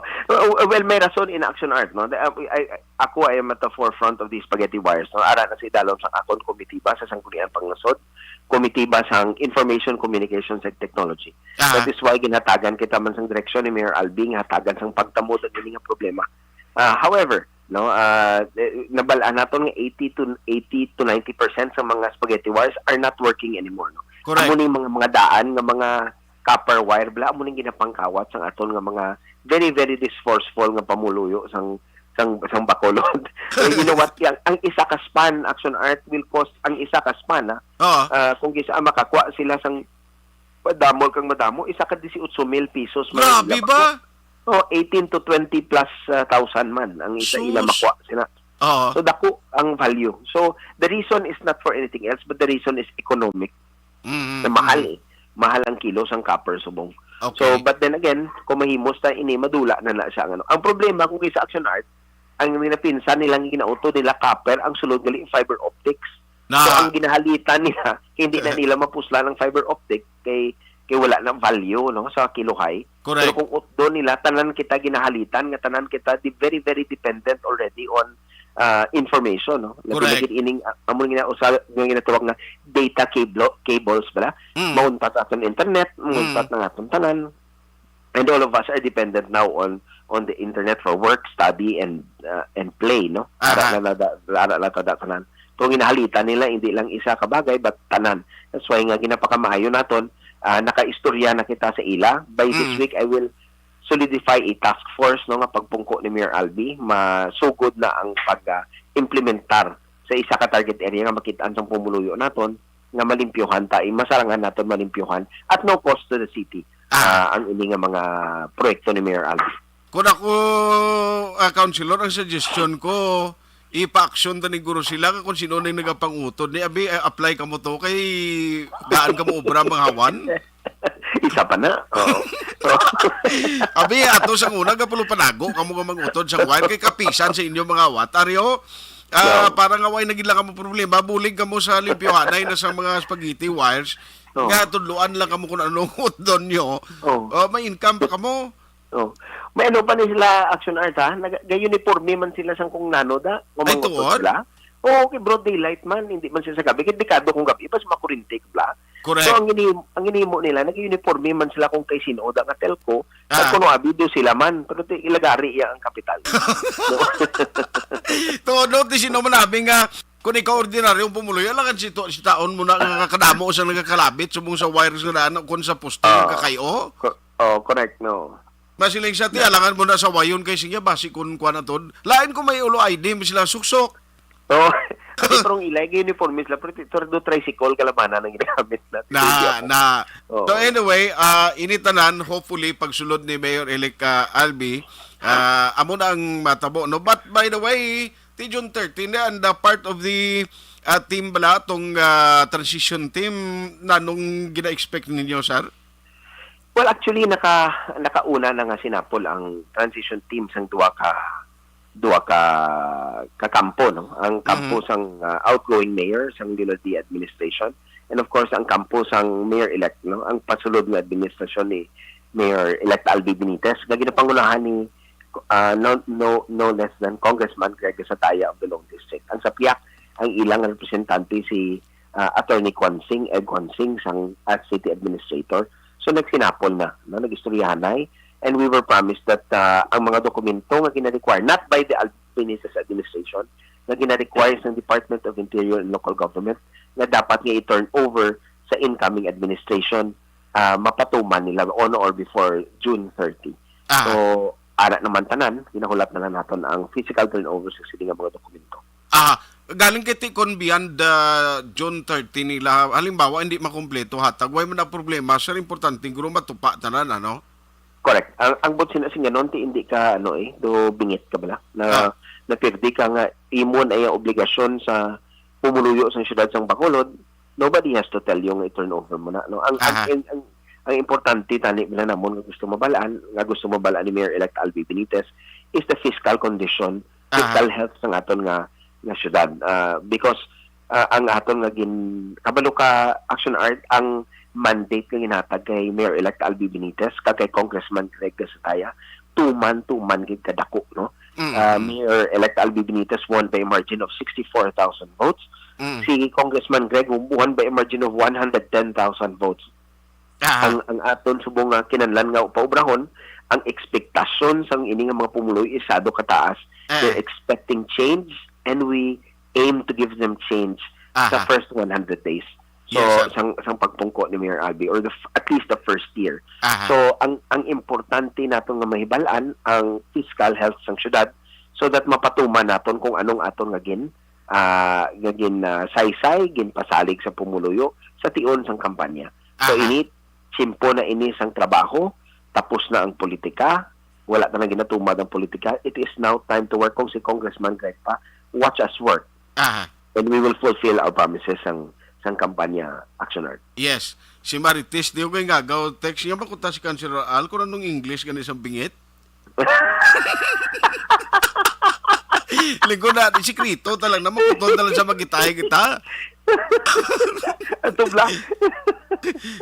well, may rason in Action Art, no? The, uh, I, I, ako, I am at the forefront of the spaghetti wires, no? Ara na sa idalom sang akon komitiba sa Sangguniang Panglungsod, komitiba sang Information, Communications, and Technology. Ah. That is why ginhatagan kita man sang direksyon ni Mayor Albi nga hatagan sang pagtamod ang ini nga problema. Ah, however, no, ah, eh, nabal-an naton nga eighty to, eighty to ninety percent sa mga spaghetti wires are not working anymore, no? Correct. Amo ni mga, mga daan nga mga copper wire, bala, amo ning ginapangkawat sang aton nga mga very, very resourceful nga pumuluyo sang, sang, sang Bacolod. Eh, you know what? Ang, ang isa ka span, Action Art, will cost, ang isa ka span, ha? Oo. Ah, kung kisa makakuha sila sang madamo kang madamo, isa ka dieciocho mil pesos man ang Grabe ila ba? makuha. Oh, eighteen to twenty plus, ah, thousand man ang isa ila Sus. makuha sila. Oo. So, dako ang value. So, the reason is not for anything else, but the reason is economic. Mm, Na mahal mm. eh. Mahal ang kilo sang copper subong. Okay. So, but then again, kung mahimos ta ini, madula na na siya ang ano. Ang problema kung sa Action Art, ang mga pinsan nilang ginautod nila copper, ang sulod gali fiber optics. Na So, ang ginahalitan nila, hindi na nila mapuslan ang fiber optic kay, kay wala na value, no, sa kiluhay. Correct. Pero kung utdon nila, tanan kita ginahalitan, nga tanan kita di, very, very dependent already on, ah, information, no? Labi na Correct. gid ining, ah, amo nga usa nga ginatawag nga data cable, cables bala. Mm. Mauntat aton internet, mauntat Mm. ng aton tanan. And all of us are dependent now on, on the internet for work, study, and, uh, and play, no? Ara Aha. na, na, ara na ta da tanan. Kung ginahalitan nila, hindi lang isa ka bagay, but tanan. That's why nga ginapakamaayo naton, ah, nakaistorya na kita sa ila. By this Mm. week, I will solidify a task force, no, nga pagpungko ni Mayor Albi, masugod na ang pag, ah, implementar sa isa ka target area nga makit-an sang pumuluyo naton, nga malimpyuhan ta, eh, masarangan naton malimpyuhan at no cost to the city, Ah. ah, ang ini nga mga proyekto ni Mayor Albi. Kung ako, ah, councilor, ang suggestion ko, ipa-action ta ni guro sila nga kung sino na yung nagapangutod ni, abi, eh, apply ka mo to, kay gaan ka mo obra, mga hawan. Isa pa na. Oo. Abi, ato sa una, gapulo panago, kamo nga mag-utod sa wire, kay kapisan sa inyo mga awat. Aryo, ah, Yeah. para nga way naging lang kamo problema, bulig kamo sa limpyohanay na sa mga spaghetti wires, Oo. nga tudloan lang kamo kung anong utdon nyo. Oo. Oh, may income pa kamo. Oh. May ano pa ni sila, Action Art, ha? Nag-, nag-uniforme man sila sang kung nano da, kung Ay, mga utod tuod? sila. Oo, kay broad daylight man, hindi man sila sa gabi. Kay delikado kung gabi, bas makurintik, bla. Correct. So, ang ini-, ang inimo nila, nag-uniforme man sila kung kay sino da nga telco, Ah. at kuno abi do sila man, pero ti-, ilagari iya ang kapital. Tuod, no, ti sino man abi nga, kung ikaw ordinaryong pumuluyo, alangan si to-, si taon mo na nga kadamo sa nagakalabit, subong sa wires nga daan, kung sa poste, Ah. nagkakayo. Co-, oh, correct, no. Masiling sa ti, Na- alangan mo na sa wayon kay siya, basi kung kuwan na to. Lain kung may ulo I D, may sila suksok. Oo. Kasi parang ilay, uniforme sila, pero ti-, pero do tricycle, kalabana nang ginagamit natin. Na, Hindi ako. na. Oo. So anyway, ah, ini tanan, hopefully, pagsulod ni Mayor-elect, ah, Albi, ah, amo na ang matabo, no? But by the way, ti June thirteen, and, uh, part of the, uh, team bala tong, uh, transition team, nanong gina-expect ninyo, sir? Well, actually, naka, nakauna na nga sinapol ang transition team sang duha ka, duha ka, ka kampo, no? Ang kampo Mhm. sang, uh, outgoing mayor sang Leonardia administration, and of course, ang kampo sang mayor-elect, no? Ang pasulod nga administrasyon ni Mayor-elect Albi Benitez, nga ginapangunahan ni, uh, no, no, no less than Congressman Greg Gasataya of the Long District. Ang sa pihak, ang ilang representante si, uh, Attorney Quansing, Ed Quansing, sang, uh, city administrator. So, nagsinapol na, no? Nag-istoryahanay. And we were promised that, uh, ang mga dokumento nga gina-require, not by the Albi Benitez administration, nga gina-require sa Department of Interior and Local Government, nga dapat nga i-turn over sa incoming administration, ah, mapatuman nila on or before June thirty. Aha. So, ara naman tanan, ginahulat na lang naton ang physical turnover sa sini nga mga dokumento. Aha. Galing kay ti kon beyond, ah, June thirty nila, halimbawa, hindi makumpleto hatag, way man ang problema, sir, importante, guro matupa tanan, ano? Correct. Ang, ang bot sina singanon, ti hindi ka, ano eh, do bingit ka bala? Na, Ah. napirdi ka nga imo na iya obligasyon sa pumuluyo sang siyudad sang Bacolod, nobody has to tell you nga i-turn over mo na, no? Ang, ang, Aha. ang, ang, ang importante tani bala namon nga gusto mabalaan, nga gusto mabalaan ni Mayor-elect Albi Benitez is the fiscal condition, Aha. fiscal health sang aton nga, nga siyudad. Ah, because, ah, ang aton nga gin-, kabalo ka, Action Art, ang mandate nga ginhatag kay Mayor-elect Albi Benitez kag kay Congressman Greg Gasataya, tuman-tuman gid kadako, no? Mm, Ah, mm. Mayor-elect Albi Benitez won by a margin of sixty-four thousand votes. Mm. Si Congressman Greg won by a margin of one hundred ten thousand votes. Aha. Ang, ang aton subong nga kinahanglan nga paubrahon, ang ekspektasyon sang ini nga mga pumuluyo is sado kataas. Ah. They're expecting change, and we aim to give them change sa Aha. first one hundred days. So, Yes, sir. sang, sang pagpungko ni Mayor Albi, or the f-, at least the first year. Aha. So, ang, ang importante naton nga mahibalaan ang fiscal health sang syudad, so that mapatuman naton kung anong aton nga gin-, ah, nga gin, ah, saysay, ginpasalig sa pumuluyo sa tion sang kampanya. So, Aha. ini, tiyempo na ini sang trabaho, tapos na ang politika, wala na lang ginatumag ang politika. It is now time to work. Kung si Congressman Greg pa, watch us work. Aha. And we will fulfill our promises sang, sang kampanya, Action Art. Yes. Si Marites, di ko kay ngagaw, text niya, makuta si Councilor Al, kung anong English, gani sa bingit. Lingkod na, di sikrito, talang na, makuton talang sa magitahe kita. Ato bla.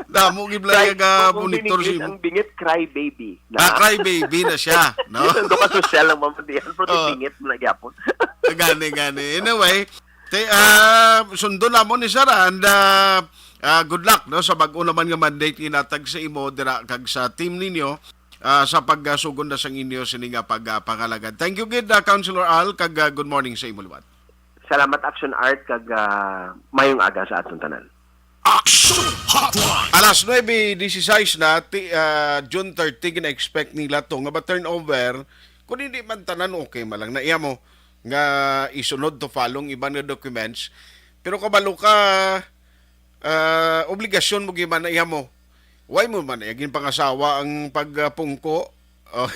Damo gid bla Cry, nga kung, kung monitor si English ang bingit, cry baby. Na? Ah, cry baby na siya, no? Ang ka sosyal ang mamandihan, pero Oh. bingit mo na gyapon. Gani, gani. Anyway, te, ah, sundo na mo ni Sir, and, ah, ah, good luck, no, sa bag-o naman nga mandate nga inatag sa imo dira kag sa team ninyo, ah, sa pagsugon na sang inyo sini nga pag, ah, pangalagad. Thank you gid, ah, Councilor Al, kag, ah, good morning sa imo liwat. Salamat, Action Art, kag, ah, mayong aga sa aton tanan. Action Hotline. Alas nuebe dieciséis na, ti-, ah, June thirty, gina-expect nila to nga ma-turnover. Kung hindi man tanan, okay man lang na iya mo nga isunod to follow ang iban nga documents. Pero kabalo ka, ah, obligasyon mo giman na iya mo. Why mo man iya ginpangasawa ang pagpungko? Oh,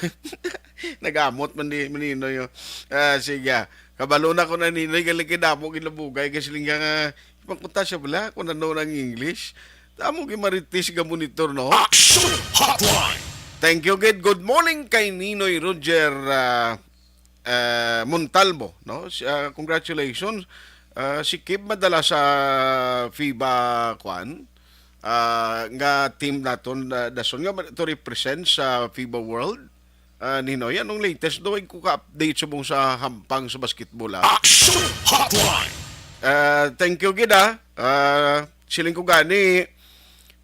nagamot man ni, man ni Ninoy, oh. Ah, sige, ah. Kabalo na ko na ni Ninoy, galing kay damo ginabugay, kay siling nga, ipangkuta siya pala kung ano ang English. Damo gid Marites nga monitor, no? Action Hotline. Thank you, gid. Good morning kay Ninoy Roger, ah, ah, Montalvo, no? Si, ah, congratulations. Ah, si Kib madala sa FIBA, kwan, ah, nga team naton, ah, dason nga to represent sa FIBA World. Ah, Ninoy, anong latest daw? Ay ko ka-update subong sa hampang sa basketball, ah. Action Hotline. Ah, thank you gid, ah. Ah, siling ko gani,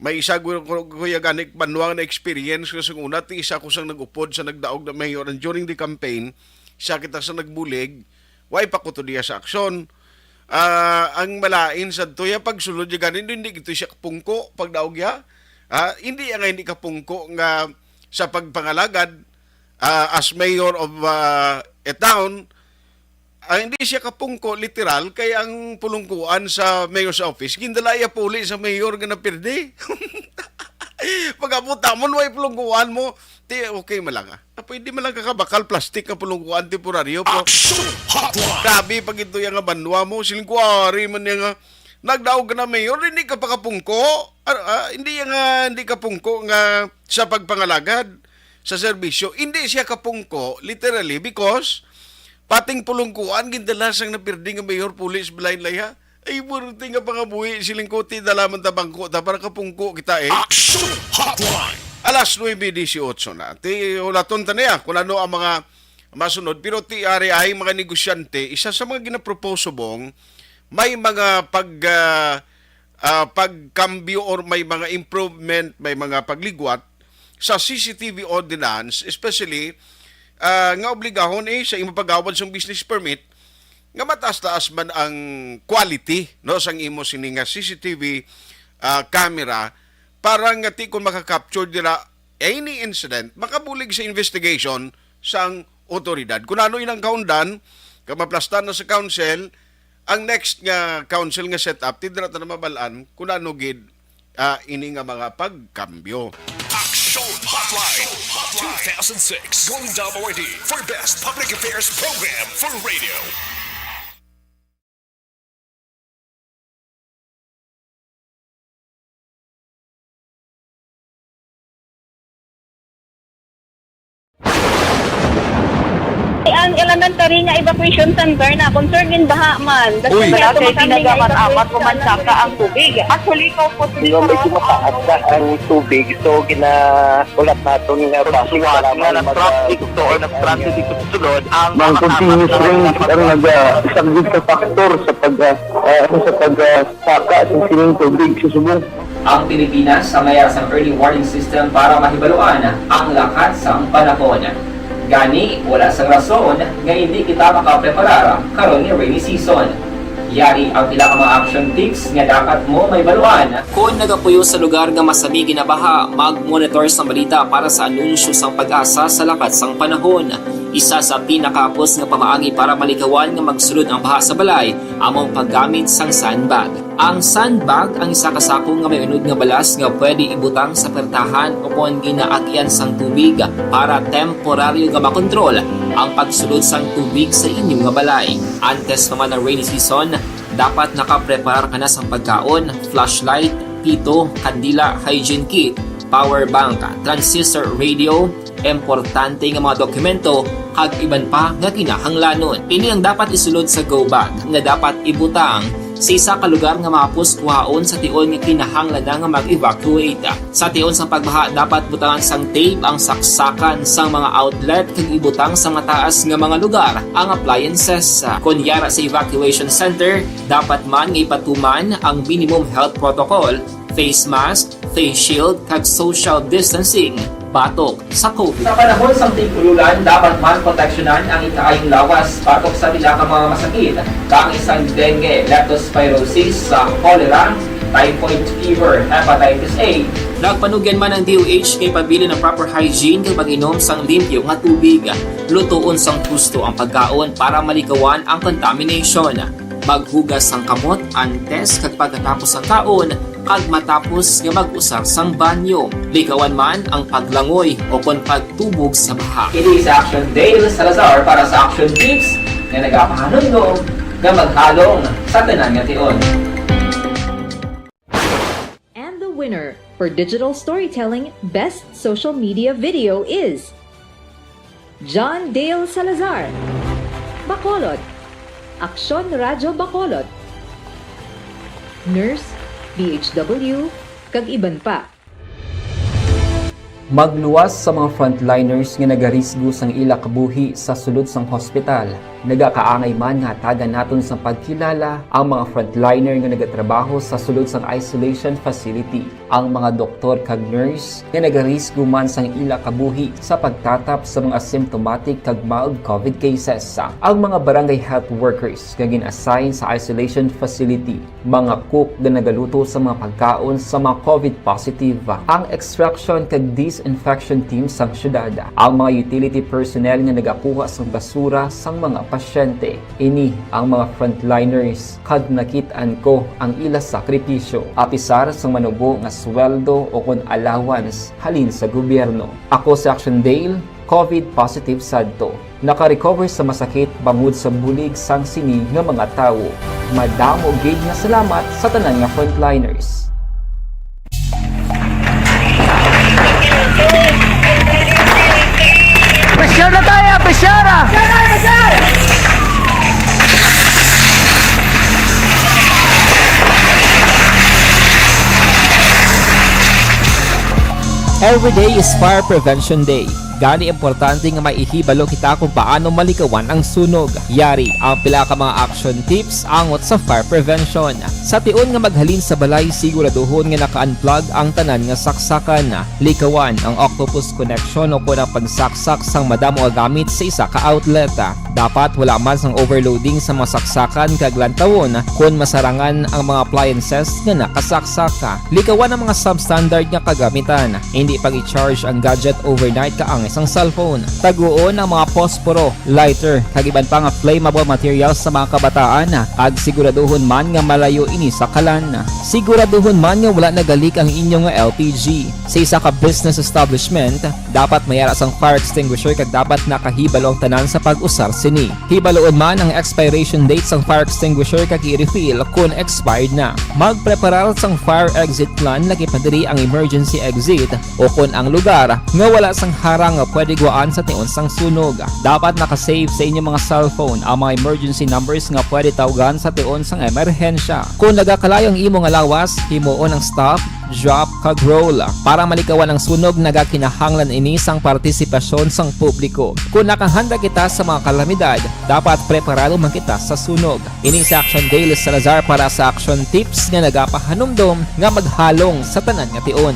may isa ko, ko, kuya gani, banwa na experience ko sa una, ti isa ko sang nag-upod sa nagdaog na mayor, and during the campaign, isa kita sa nagbulig, way pa ko to diya sa aksyon. Ah, ang malain sa tuya, pagsulod niya gani, hindi gito siya kapungko, pagdaog ya. Ah, hindi nga hindi kapungko nga sa pagpangalagad, ah, as mayor of, ah, a town, ah, hindi siya kapungko literal kay ang pulungkuan sa mayor's office, gindala iya puli sa mayor nga napirdi. Pag-abot namon, way pulungkuan mo, Ti, okay man lang, ah. Ah, pwede man lang ka kabakal plastic nga pulungkuan temporaryo, pero Action Hotline! Grabe pag ito yung nga banwa mo, siling ko, ari man niya nga, nagdaog ka na mayor, hindi ka pa kapungko. Ah, ah, hindi yan nga, hindi kapungko nga sa pagpangalagad sa serbisyo. Hindi siya kapungko, literally, because pating pulungkuan, gindala sang napirdi nga mayor, pulis, blind laya. Ay, burti nga pangabuhi, siling ko, ti dalaman ta bangko ta para kapungko kita, eh. Action Hotline! Alas nuebe dieciocho na. Ti, ulaton ta niya kung ano ang mga masunod. Pero ti, ari ay mga negosyante, isa sa mga ginaproposo bong may mga pag, ah, ah, pagkambyo or may mga improvement, may mga pagligwat sa C C T V ordinance, especially, ah, nga obligahon, eh, sa imo pagawad sang business permit nga mataas-taas man ang quality, no, sang imo sini nga C C T V, ah, camera, para nga ti kon maka-capture dira any incident, makabulig sa investigation sang otoridad. Kung ano inang kaundan, kag maplastan na sa council, ang next nga council nga set up, ti dira ta na mabal-an kung ano gid, ah, ini nga mga pagkambyo. Action Hotline two thousand six Golden Dome Awardee for Best Public Affairs Program for Radio. Ang elementary nga evacuation center na concern in baha man. Uy. Wala kay ginagamat-amat, pumansaka ang tubig. Actually, ikaw po, hindi ko mataas na ang tubig. So, gina-, ulat naton nga bus nga nag-traffic to or nag-transit dito sa sulod ang mga continuous rain ang nag-, ah, isa gid sa factor sa pag, ah, ah, sa pag, ah, saka sa sining tubig sa subong. Ang Pilipinas sa mayar sang early warning system para mahibaluan ang lakat sang panahon. Gani, wala sang rason nga hindi kita makapreparar karon nga rainy season. Yari ang pila ka mga action tips nga dapat mo mahibaluan. Kon nagapuyo sa lugar nga masami ginabaha, mag-monitor sang balita para sa anunsyo sang PAGASA sa lakat sang panahon. Isa sa pinakahapos nga pamaagi para malikawan nga magsulod ang baha sa balay amo ang paggamit sang sandbag. Ang sandbag ang isa ka sako nga may unod nga balas nga pwede ibutang sa pertahan o kon ginaagyan sang tubig para temporaryo nga makontrol ang pagsulod sang tubig sa inyo nga balay. Antes pa man ang rainy season, dapat nakapreparar ka na sang pagkaon, flashlight, pito, kandila, hygiene kit, power bank, transistor radio, importante nga mga dokumento, kag iban pa nga kinahanglanon. Ini ang dapat isulod sa go bag nga dapat ibutang sa isa ka lugar nga mahapos kuhaon sa tion nga kinahanglan na nga mag-evacuate. Sa tion sang pagbaha, dapat butangan sang tape ang saksakan sang mga outlet kag ibutang sa mataas nga mga lugar ang appliances. Kon yara sa evacuation center, dapat man nga ipatuman ang minimum health protocol, face mask, face shield, kag social distancing batok sa COVID. Sa panahon sang tig-ululan, dapat man proteksyonan ang ikaayong lawas batok sa pila ka mga masakit, kaangay sang dengue, leptospirosis, sa cholera, typhoid fever, hepatitis A. Nagpanugyan man ang D O H nga ipabilin ang proper hygiene kag pag-inom sang limpyo nga tubig. Lutoon sang husto ang pagkaon para malikawan ang contamination. Maghugas sang kamot antes kag pagkatapos sang kaon, kag matapos nga mag-usar sang banyo. Likawan man ang paglangoy o kon pagtubog sa baha. Ini si Action Dale Salazar para sa Action Tips nga nagapahanumdom nga maghalong sa tanan nga tion. And the winner for digital storytelling best social media video is John Dale Salazar, Bacolod, Aksyon Radyo Bacolod, Nurse, D H W, kag iban pa. Magluwas sa mga frontliners nga nagarisgo sang ila kabuhi sa sulod sang hospital. Nagakaangay man nga hatagan naton sang pagkilala ang mga frontliner nga nagatrabaho sa sulod sang isolation facility, ang mga doktor kag nurse nga nagarisgo man sang ila kabuhi sa pagtatap sa mga symptomatic kag mild COVID cases, ang mga barangay health workers nga gin-assign sa isolation facility, mga cook nga nagaluto sa mga pagkaon sa mga COVID positive, ang extraction kag infection team sang syudad, ang mga utility personnel nga nagakuha sang basura sang mga pasyente. Ini ang mga frontliners, kag nakit-an ko ang ila sakripisyo, apisar sang manubo nga sweldo o kon allowance halin sa gobyerno. Ako si Action Dale, COVID positive sadto. Naka-recover sa masakit bangod sa bulig sang sini nga mga tawo. Madamo gid nga salamat sa tanan nga frontliners. Pressure na tayo! Pressure na! Every day is Fire Prevention Day. Gani, importante nga may ihibalo kita kung paano malikawan ang sunog. Yari ang pila ka mga action tips angot sa fire prevention. Sa tion nga maghalin sa balay, siguraduhon nga naka-unplug ang tanan nga saksakan. Likawan ang octopus connection o kon ang pagsaksak sang madamo nga gamit sa isa ka outlet. Dapat wala man sang overloading sa mga saksakan kag lantawon kon masarangan ang mga appliances nga nakasaksak. Likawan ang mga substandard nga kagamitan. Hindi pag-i-charge ang gadget overnight kaangay sang cellphone. Taguon ang mga posporo, lighter, kag iban pa nga flammable materials sa mga kabataan, kag siguraduhon man nga malayo ini sa kalan. Siguraduhon man nga wala nagalik ang inyo nga L P G. Sa isa ka business establishment, dapat may ara sang fire extinguisher kag dapat nakahibalo ang tanan sa pag-usar sini. Hibaluon man ang expiration date sang fire extinguisher kag i-refill kon expired na. Magpreparar sang fire exit plan, lakip na diri ang emergency exit o kon ang lugar nga wala sang harang nga pwede guwaan sa tion sang sunog. Dapat naka-save sa inyo mga cellphone ang mga emergency numbers nga pwede tawgan sa tion sang emerhensya. Kon nagakalayo ang imo nga lawas, himuon ang stop, drop, kag roll. Para malikawan ang sunog, nagakinahanglan ini sang partisipasyon sang publiko. Kon nakahanda kita sa mga kalamidad, dapat preparado man kita sa sunog. Ini si Action Dale Salazar para sa Action Tips nga nagapahanumdom nga maghalong sa tanan nga tion.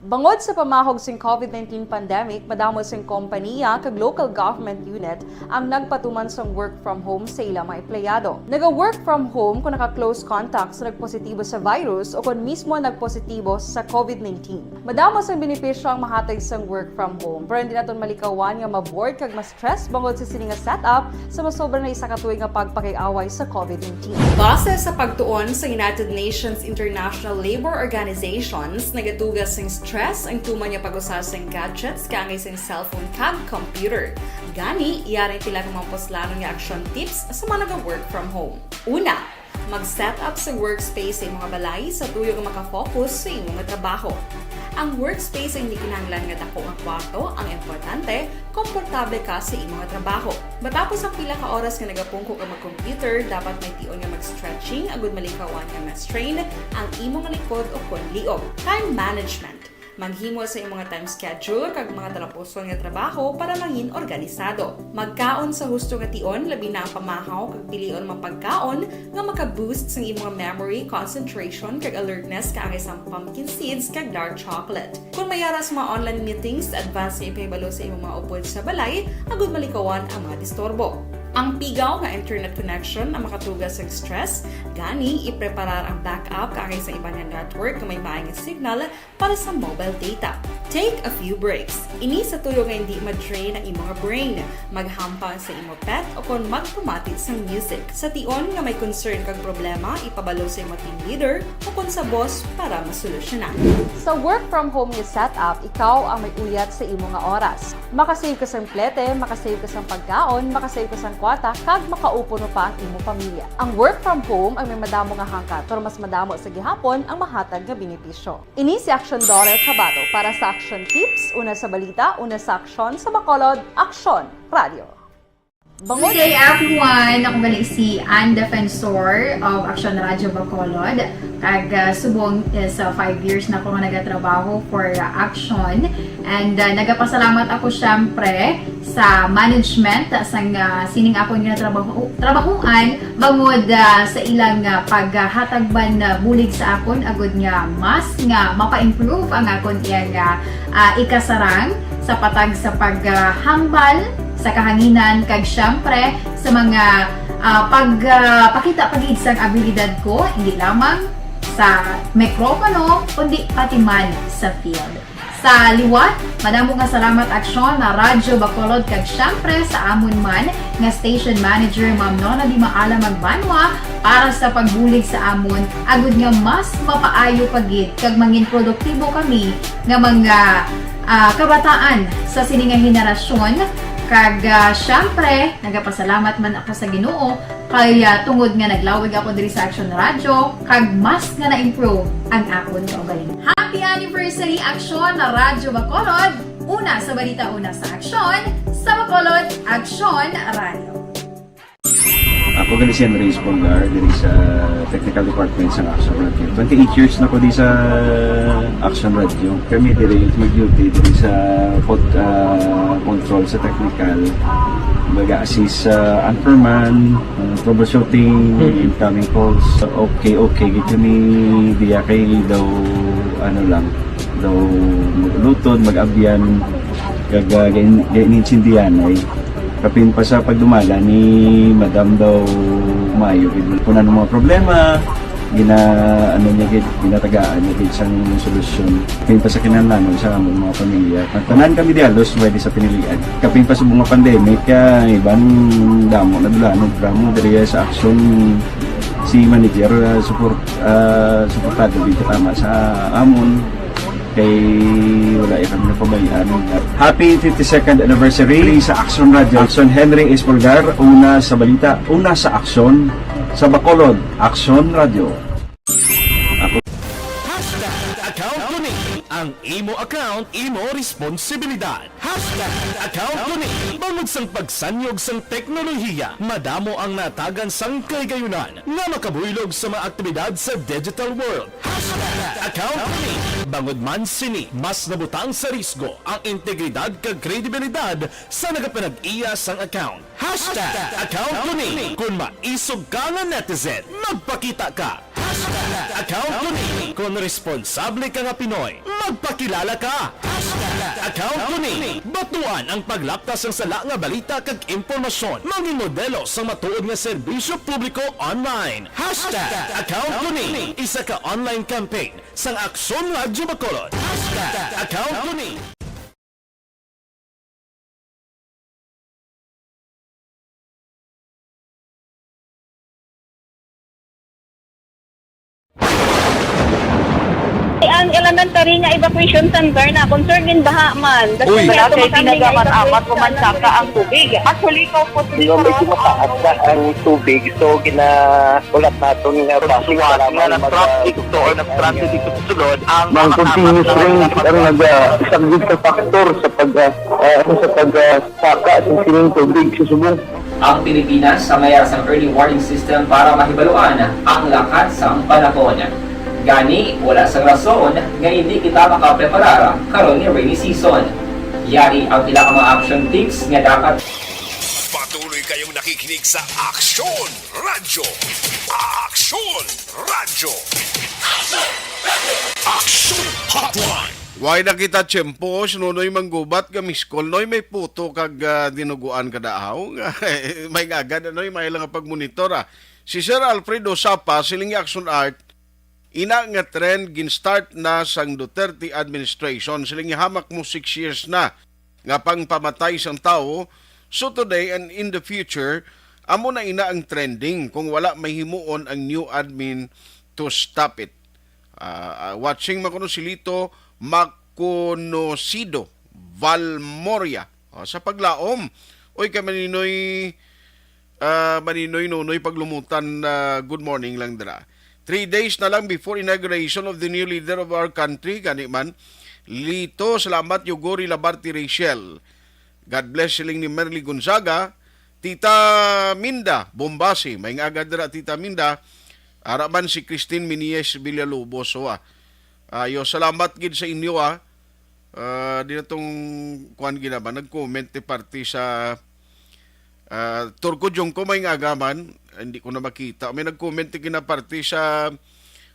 Bangod sa pamahog sing COVID nineteen pandemic, madamo sing kompaniya kag local government unit ang nagpatuman sang work from home sa ila mga empleyado. Naga-work from home kung naka-close contact sa nagpositibo sa virus o kon mismo nagpositibo sa COVID nineteen. Madamo sang benepisyo ang mahatag sang work from home, pero hindi naton malikawan nga ma-bored kag mas stress bangod sa sini nga setup sa masobra na isa ka tuig nga pagpakig-away sa COVID nineteen. Base sa pagtuon sa United Nations International Labour Organizations, nagatuga sing stress ang tuman nga pag-usa sing gadgets kaangay sing cellphone kag computer. Gani, yari ang pila ka mga puslanon nga action tips sa mga naga-work from home. Una, mag-set up sa workspace sa imo nga balay sa tuyo nga makafocus sa imo nga trabaho. Ang workspace ay hindi kinahanglan nga dako nga kwarto, ang importante, komportable ka sa imo nga trabaho. Matapos ang pila ka oras nga nagapungko ka mag-computer, dapat may tion nga mag-stretching agud malikawan nga ma-strain ang imo nga likod o kon liog. Time management. Maghimo sa imo nga time schedule kag mga talapuson nga trabaho para mangin organisado. Magkaon sa husto nga tion, labi na ang pamahaw kag pilion mga pagkaon nga maka-boost sang imo nga memory, concentration, kag alertness kaangay sang pumpkin seeds kag dark chocolate. Kon may ara sa mga online meetings, advance nga ipahibalo sa imo mga upod sa balay agud malikawan ang mga disturbo. Ang pigaw nga internet connection ang makatuga sa stress, gani ipreparar ang backup kaangay sa iban nga network nga may maay nga signal para sa mobile data. Take a few breaks. Ini sa tuyo nga hindi ma-drain ang imo nga brain. Maghampang sa imo pet o kon magpamati sang music. Sa tion nga may concern kag problema, ipabalo sa imo team leader o kon sa boss para masolusyonan. Sa work from home nga setup, ikaw ang may uyat sa imo nga oras. Makasave ka sang plete, makasave ka sang pagkaon, makasave ka sang kwata, kag makaupod mo pa ang imo pamilya. Ang work from home ang may madamo nga hangkat, pero mas madamo sa gihapon ang mahatag nga benepisyo. Ini si Action Dollar Kabato para sa Action Tips, una sa balita, una sa aksyon, sa Bacolod, Aksyon Radio. Bangod Good day, everyone! Ako gali si Ann Defensor of Action Radio Bacolod. Kag, ah, subong is, ah, five years na ako nga nagatrabaho for, ah, Action. And, ah, nagapasalamat ako, syempre, sa management sang, ah, sining akon nga trabaho, trabahuan bangod, ah, sa ilang, ah, paghatag man, ah, bulig sa akon agud nga mas nga mapa-improve ang akon iyang, ah, ah, ikasarang sa patag sa paghambal sa kahanginan kag siyempre sa mga, ah, pag, ah, pakita pa gid sang abilidad ko, hindi lamang sa mikropono, kundi pati man sa field. Sa liwat, madamo nga salamat, Aksyon na Radyo Bacolod, kag siyempre sa amon man nga station manager, Ma'am Nona Di Maala Magbanwa, para sa pagbulig sa amon, agud nga mas mapaayo pa gid kag mangin produktibo kami nga mga, ah, kabataan sa sini nga henerasyon. Kag, ah, siyempre, nagapasalamat man ako sa Ginoo kay, ah, tungod nga naglawig ako diri sa Action Radio, kag mas nga na-improve ang akon kaugalingon. Happy anniversary, Aksyon na Radyo Bacolod! Una sa balita, una sa aksyon, sa Bacolod, Aksyon Radio. Ako gani si Andres Polgar, diri sa Technical Department sa Action Radio. Twenty-eight years na ko di sa Action Radio. Kami diri mag-duty diri sa pod-, ah, control sa technical. Mag-assist sa anchorman, ah, troubleshooting, incoming calls. Okay, okay, gid kami diya kay daw, ano lang, daw maglutod, mag-abyan, kag, ah, gain-, gainintindihan ay. Kapin pa sa pagdumala ni Madam daw maayo gid. Kung ano mga problema, gina-, ano niya gid, ginatagaan niya gid sang solusyon. Kapin pa sa kinahanglanon sa among mga pamilya. Tanan kami di halos pwede sa pinilian. Kapin pa sa mga pandemic, ah, iban damo na dulanon, drama diri sa action si manager, ah, support, ah, suportado gid katama sa amon. Kay wala ya kami napabayaan. Happy fifty-second anniversary sa Action Radio. Action Henry Espolgar, una sa balita, una sa aksyon, sa Bacolod, Action Radio. Ako Hashtag account ko ni. Ang imo account, imo responsibilidad. Hashtag account ko ni. Bangod sang pagsanyog sang teknolohiya, madamo ang natagan sang kahigayonan nga makabuylog sa mga aktibidad sa digital world. Hashtag account ko ni. Bangod man sini, mas nabutang sa risgo ang integridad kag kredibilidad sa nagapanag-iya sang account. Hashtag account ko ni. Kung maisog ka nga netizen, magpakita ka. Hashtag account ko ni. Kung responsable ka nga Pinoy, magpakilala ka. Hashtag account ko ni. Batuan ang paglapta sang sala nga balita kag impormasyon. Mangin modelo sang matuod nga serbisyo publiko online. Hashtag account ko ni. Isa ka online campaign sang Aksyon Radyo Bacolod. Hashtag account ko ni. Ang elementary nga evacuation center na concern din baha man. Uy. Wala kay pinagamat-amat, umansaka ang tubig. Actually, ko po, medyo mataas na ang tubig. So, gina-, ulat naton nga basic nga lamang mag-, nag-traffic to or nag-transit dito sa sulod ang mga continuous rain ang nag-, ah, isang big factor sa pag, ah, ah, sa pag, ah, saka sa sining tubig sa subong. Ang Pilipinas sa mayara sang early warning system para mahibaluan ang lakat sang panahon. Gani, wala sang rason nga hindi kita makapreparar karon nga rainy season. Yari ang pila ka mga action tips nga dapat. Patuloy kayong nakikinig sa Aksyon Radyo. Aksyon Radyo. Aksyon Hotline. Way na kita tiyempo, si Nonoy Manggubat, gamiskol, Noy, may puto kag, ah, dinuguan ka daaw. May agad, Noy, may lang pagmonitor, ah. Si Sir Alfredo Sapa, siling ni Action Art, ina nga trend gin-start na sang Duterte administration. Siling ni hamak mo six years na nga pangpamatay sang tawo. So today and in the future, amo na ina ang trending kung wala may himuon ang new admin to stop it. Ah, ah, watching man kuno si Lito Maconocido Valmoria. Oh, sa paglaom. Oy, kay Maninoy, ah, Maninoy Nonoy Paglumutan, ah, good morning lang dira. Three days na lang before inauguration of the new leader of our country, gani man. Lito, salamat, Yugori Labarte Rachel. God bless, siling ni Merly Gonzaga. Tita Minda Bombasi, may nga agad dira, Tita Minda. Ara man si Christine Minies Villalobos, so, ah. Ayo, salamat gid sa inyo, ah. Ah, di na tong kuan gid naman, nag-comment ni parte sa, ah, Turco Jungko, may nga agaman, hindi ko na makita. May nag-comment ni gina parte sa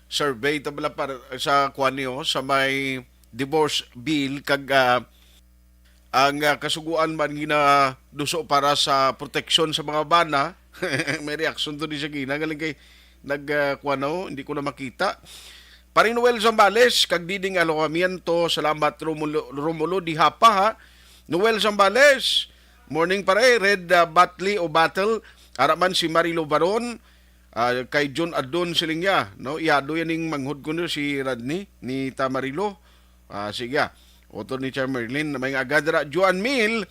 survey, tabla par-, sa kuan niyo, sa may divorce bill, kag, ah, ang, ah, kasuguan man ginaduso para sa proteksyon sa mga bana. May reaksyon to di siya gina. Galing kay, nag, ah, kuwan, oh, hindi ko na makita. Pare Noel Zambales, kag Diding Alojamiento, salamat, Romulo, Romulo Dihapa, ha. Noel Zambales, morning, pare. Red, ah, Batli o Battle, ara man si Marilo Baron, ah, kay John Adon siling niya, no? Iyado yan ning manghod ko no si Radney, ni Tamarilo. Ah, sige, ah. Otro ni Chair Merlin, may nga agadra, Juan Mil,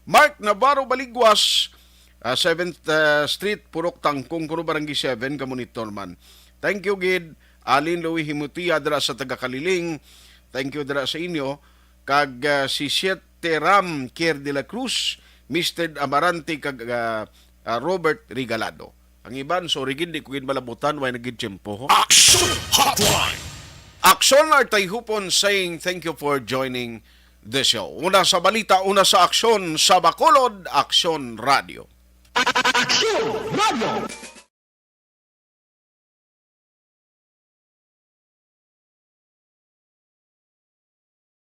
Mark Navarro Baligwas, ah, seventh, ah, Street, Purok Tangkong, kuno Barangay seven, ka monitor man. Thank you, gid. Alin Louis Himutia, dira sa taga Kaliling. Thank you, dira sa inyo. Kag, ah, si Siete Ram Kier de la Cruz, Mister Amarante, kag, ah, ah, Robert Regalado. Ang iban, sorry gid, di ko gid malabutan, way nagid tiyempo, ho. Action Hotline. Action Artay Hupon saying thank you for joining the show. Una sa balita, una sa aksyon, sa Bacolod, Aksyon Radio. Aksyon Radio.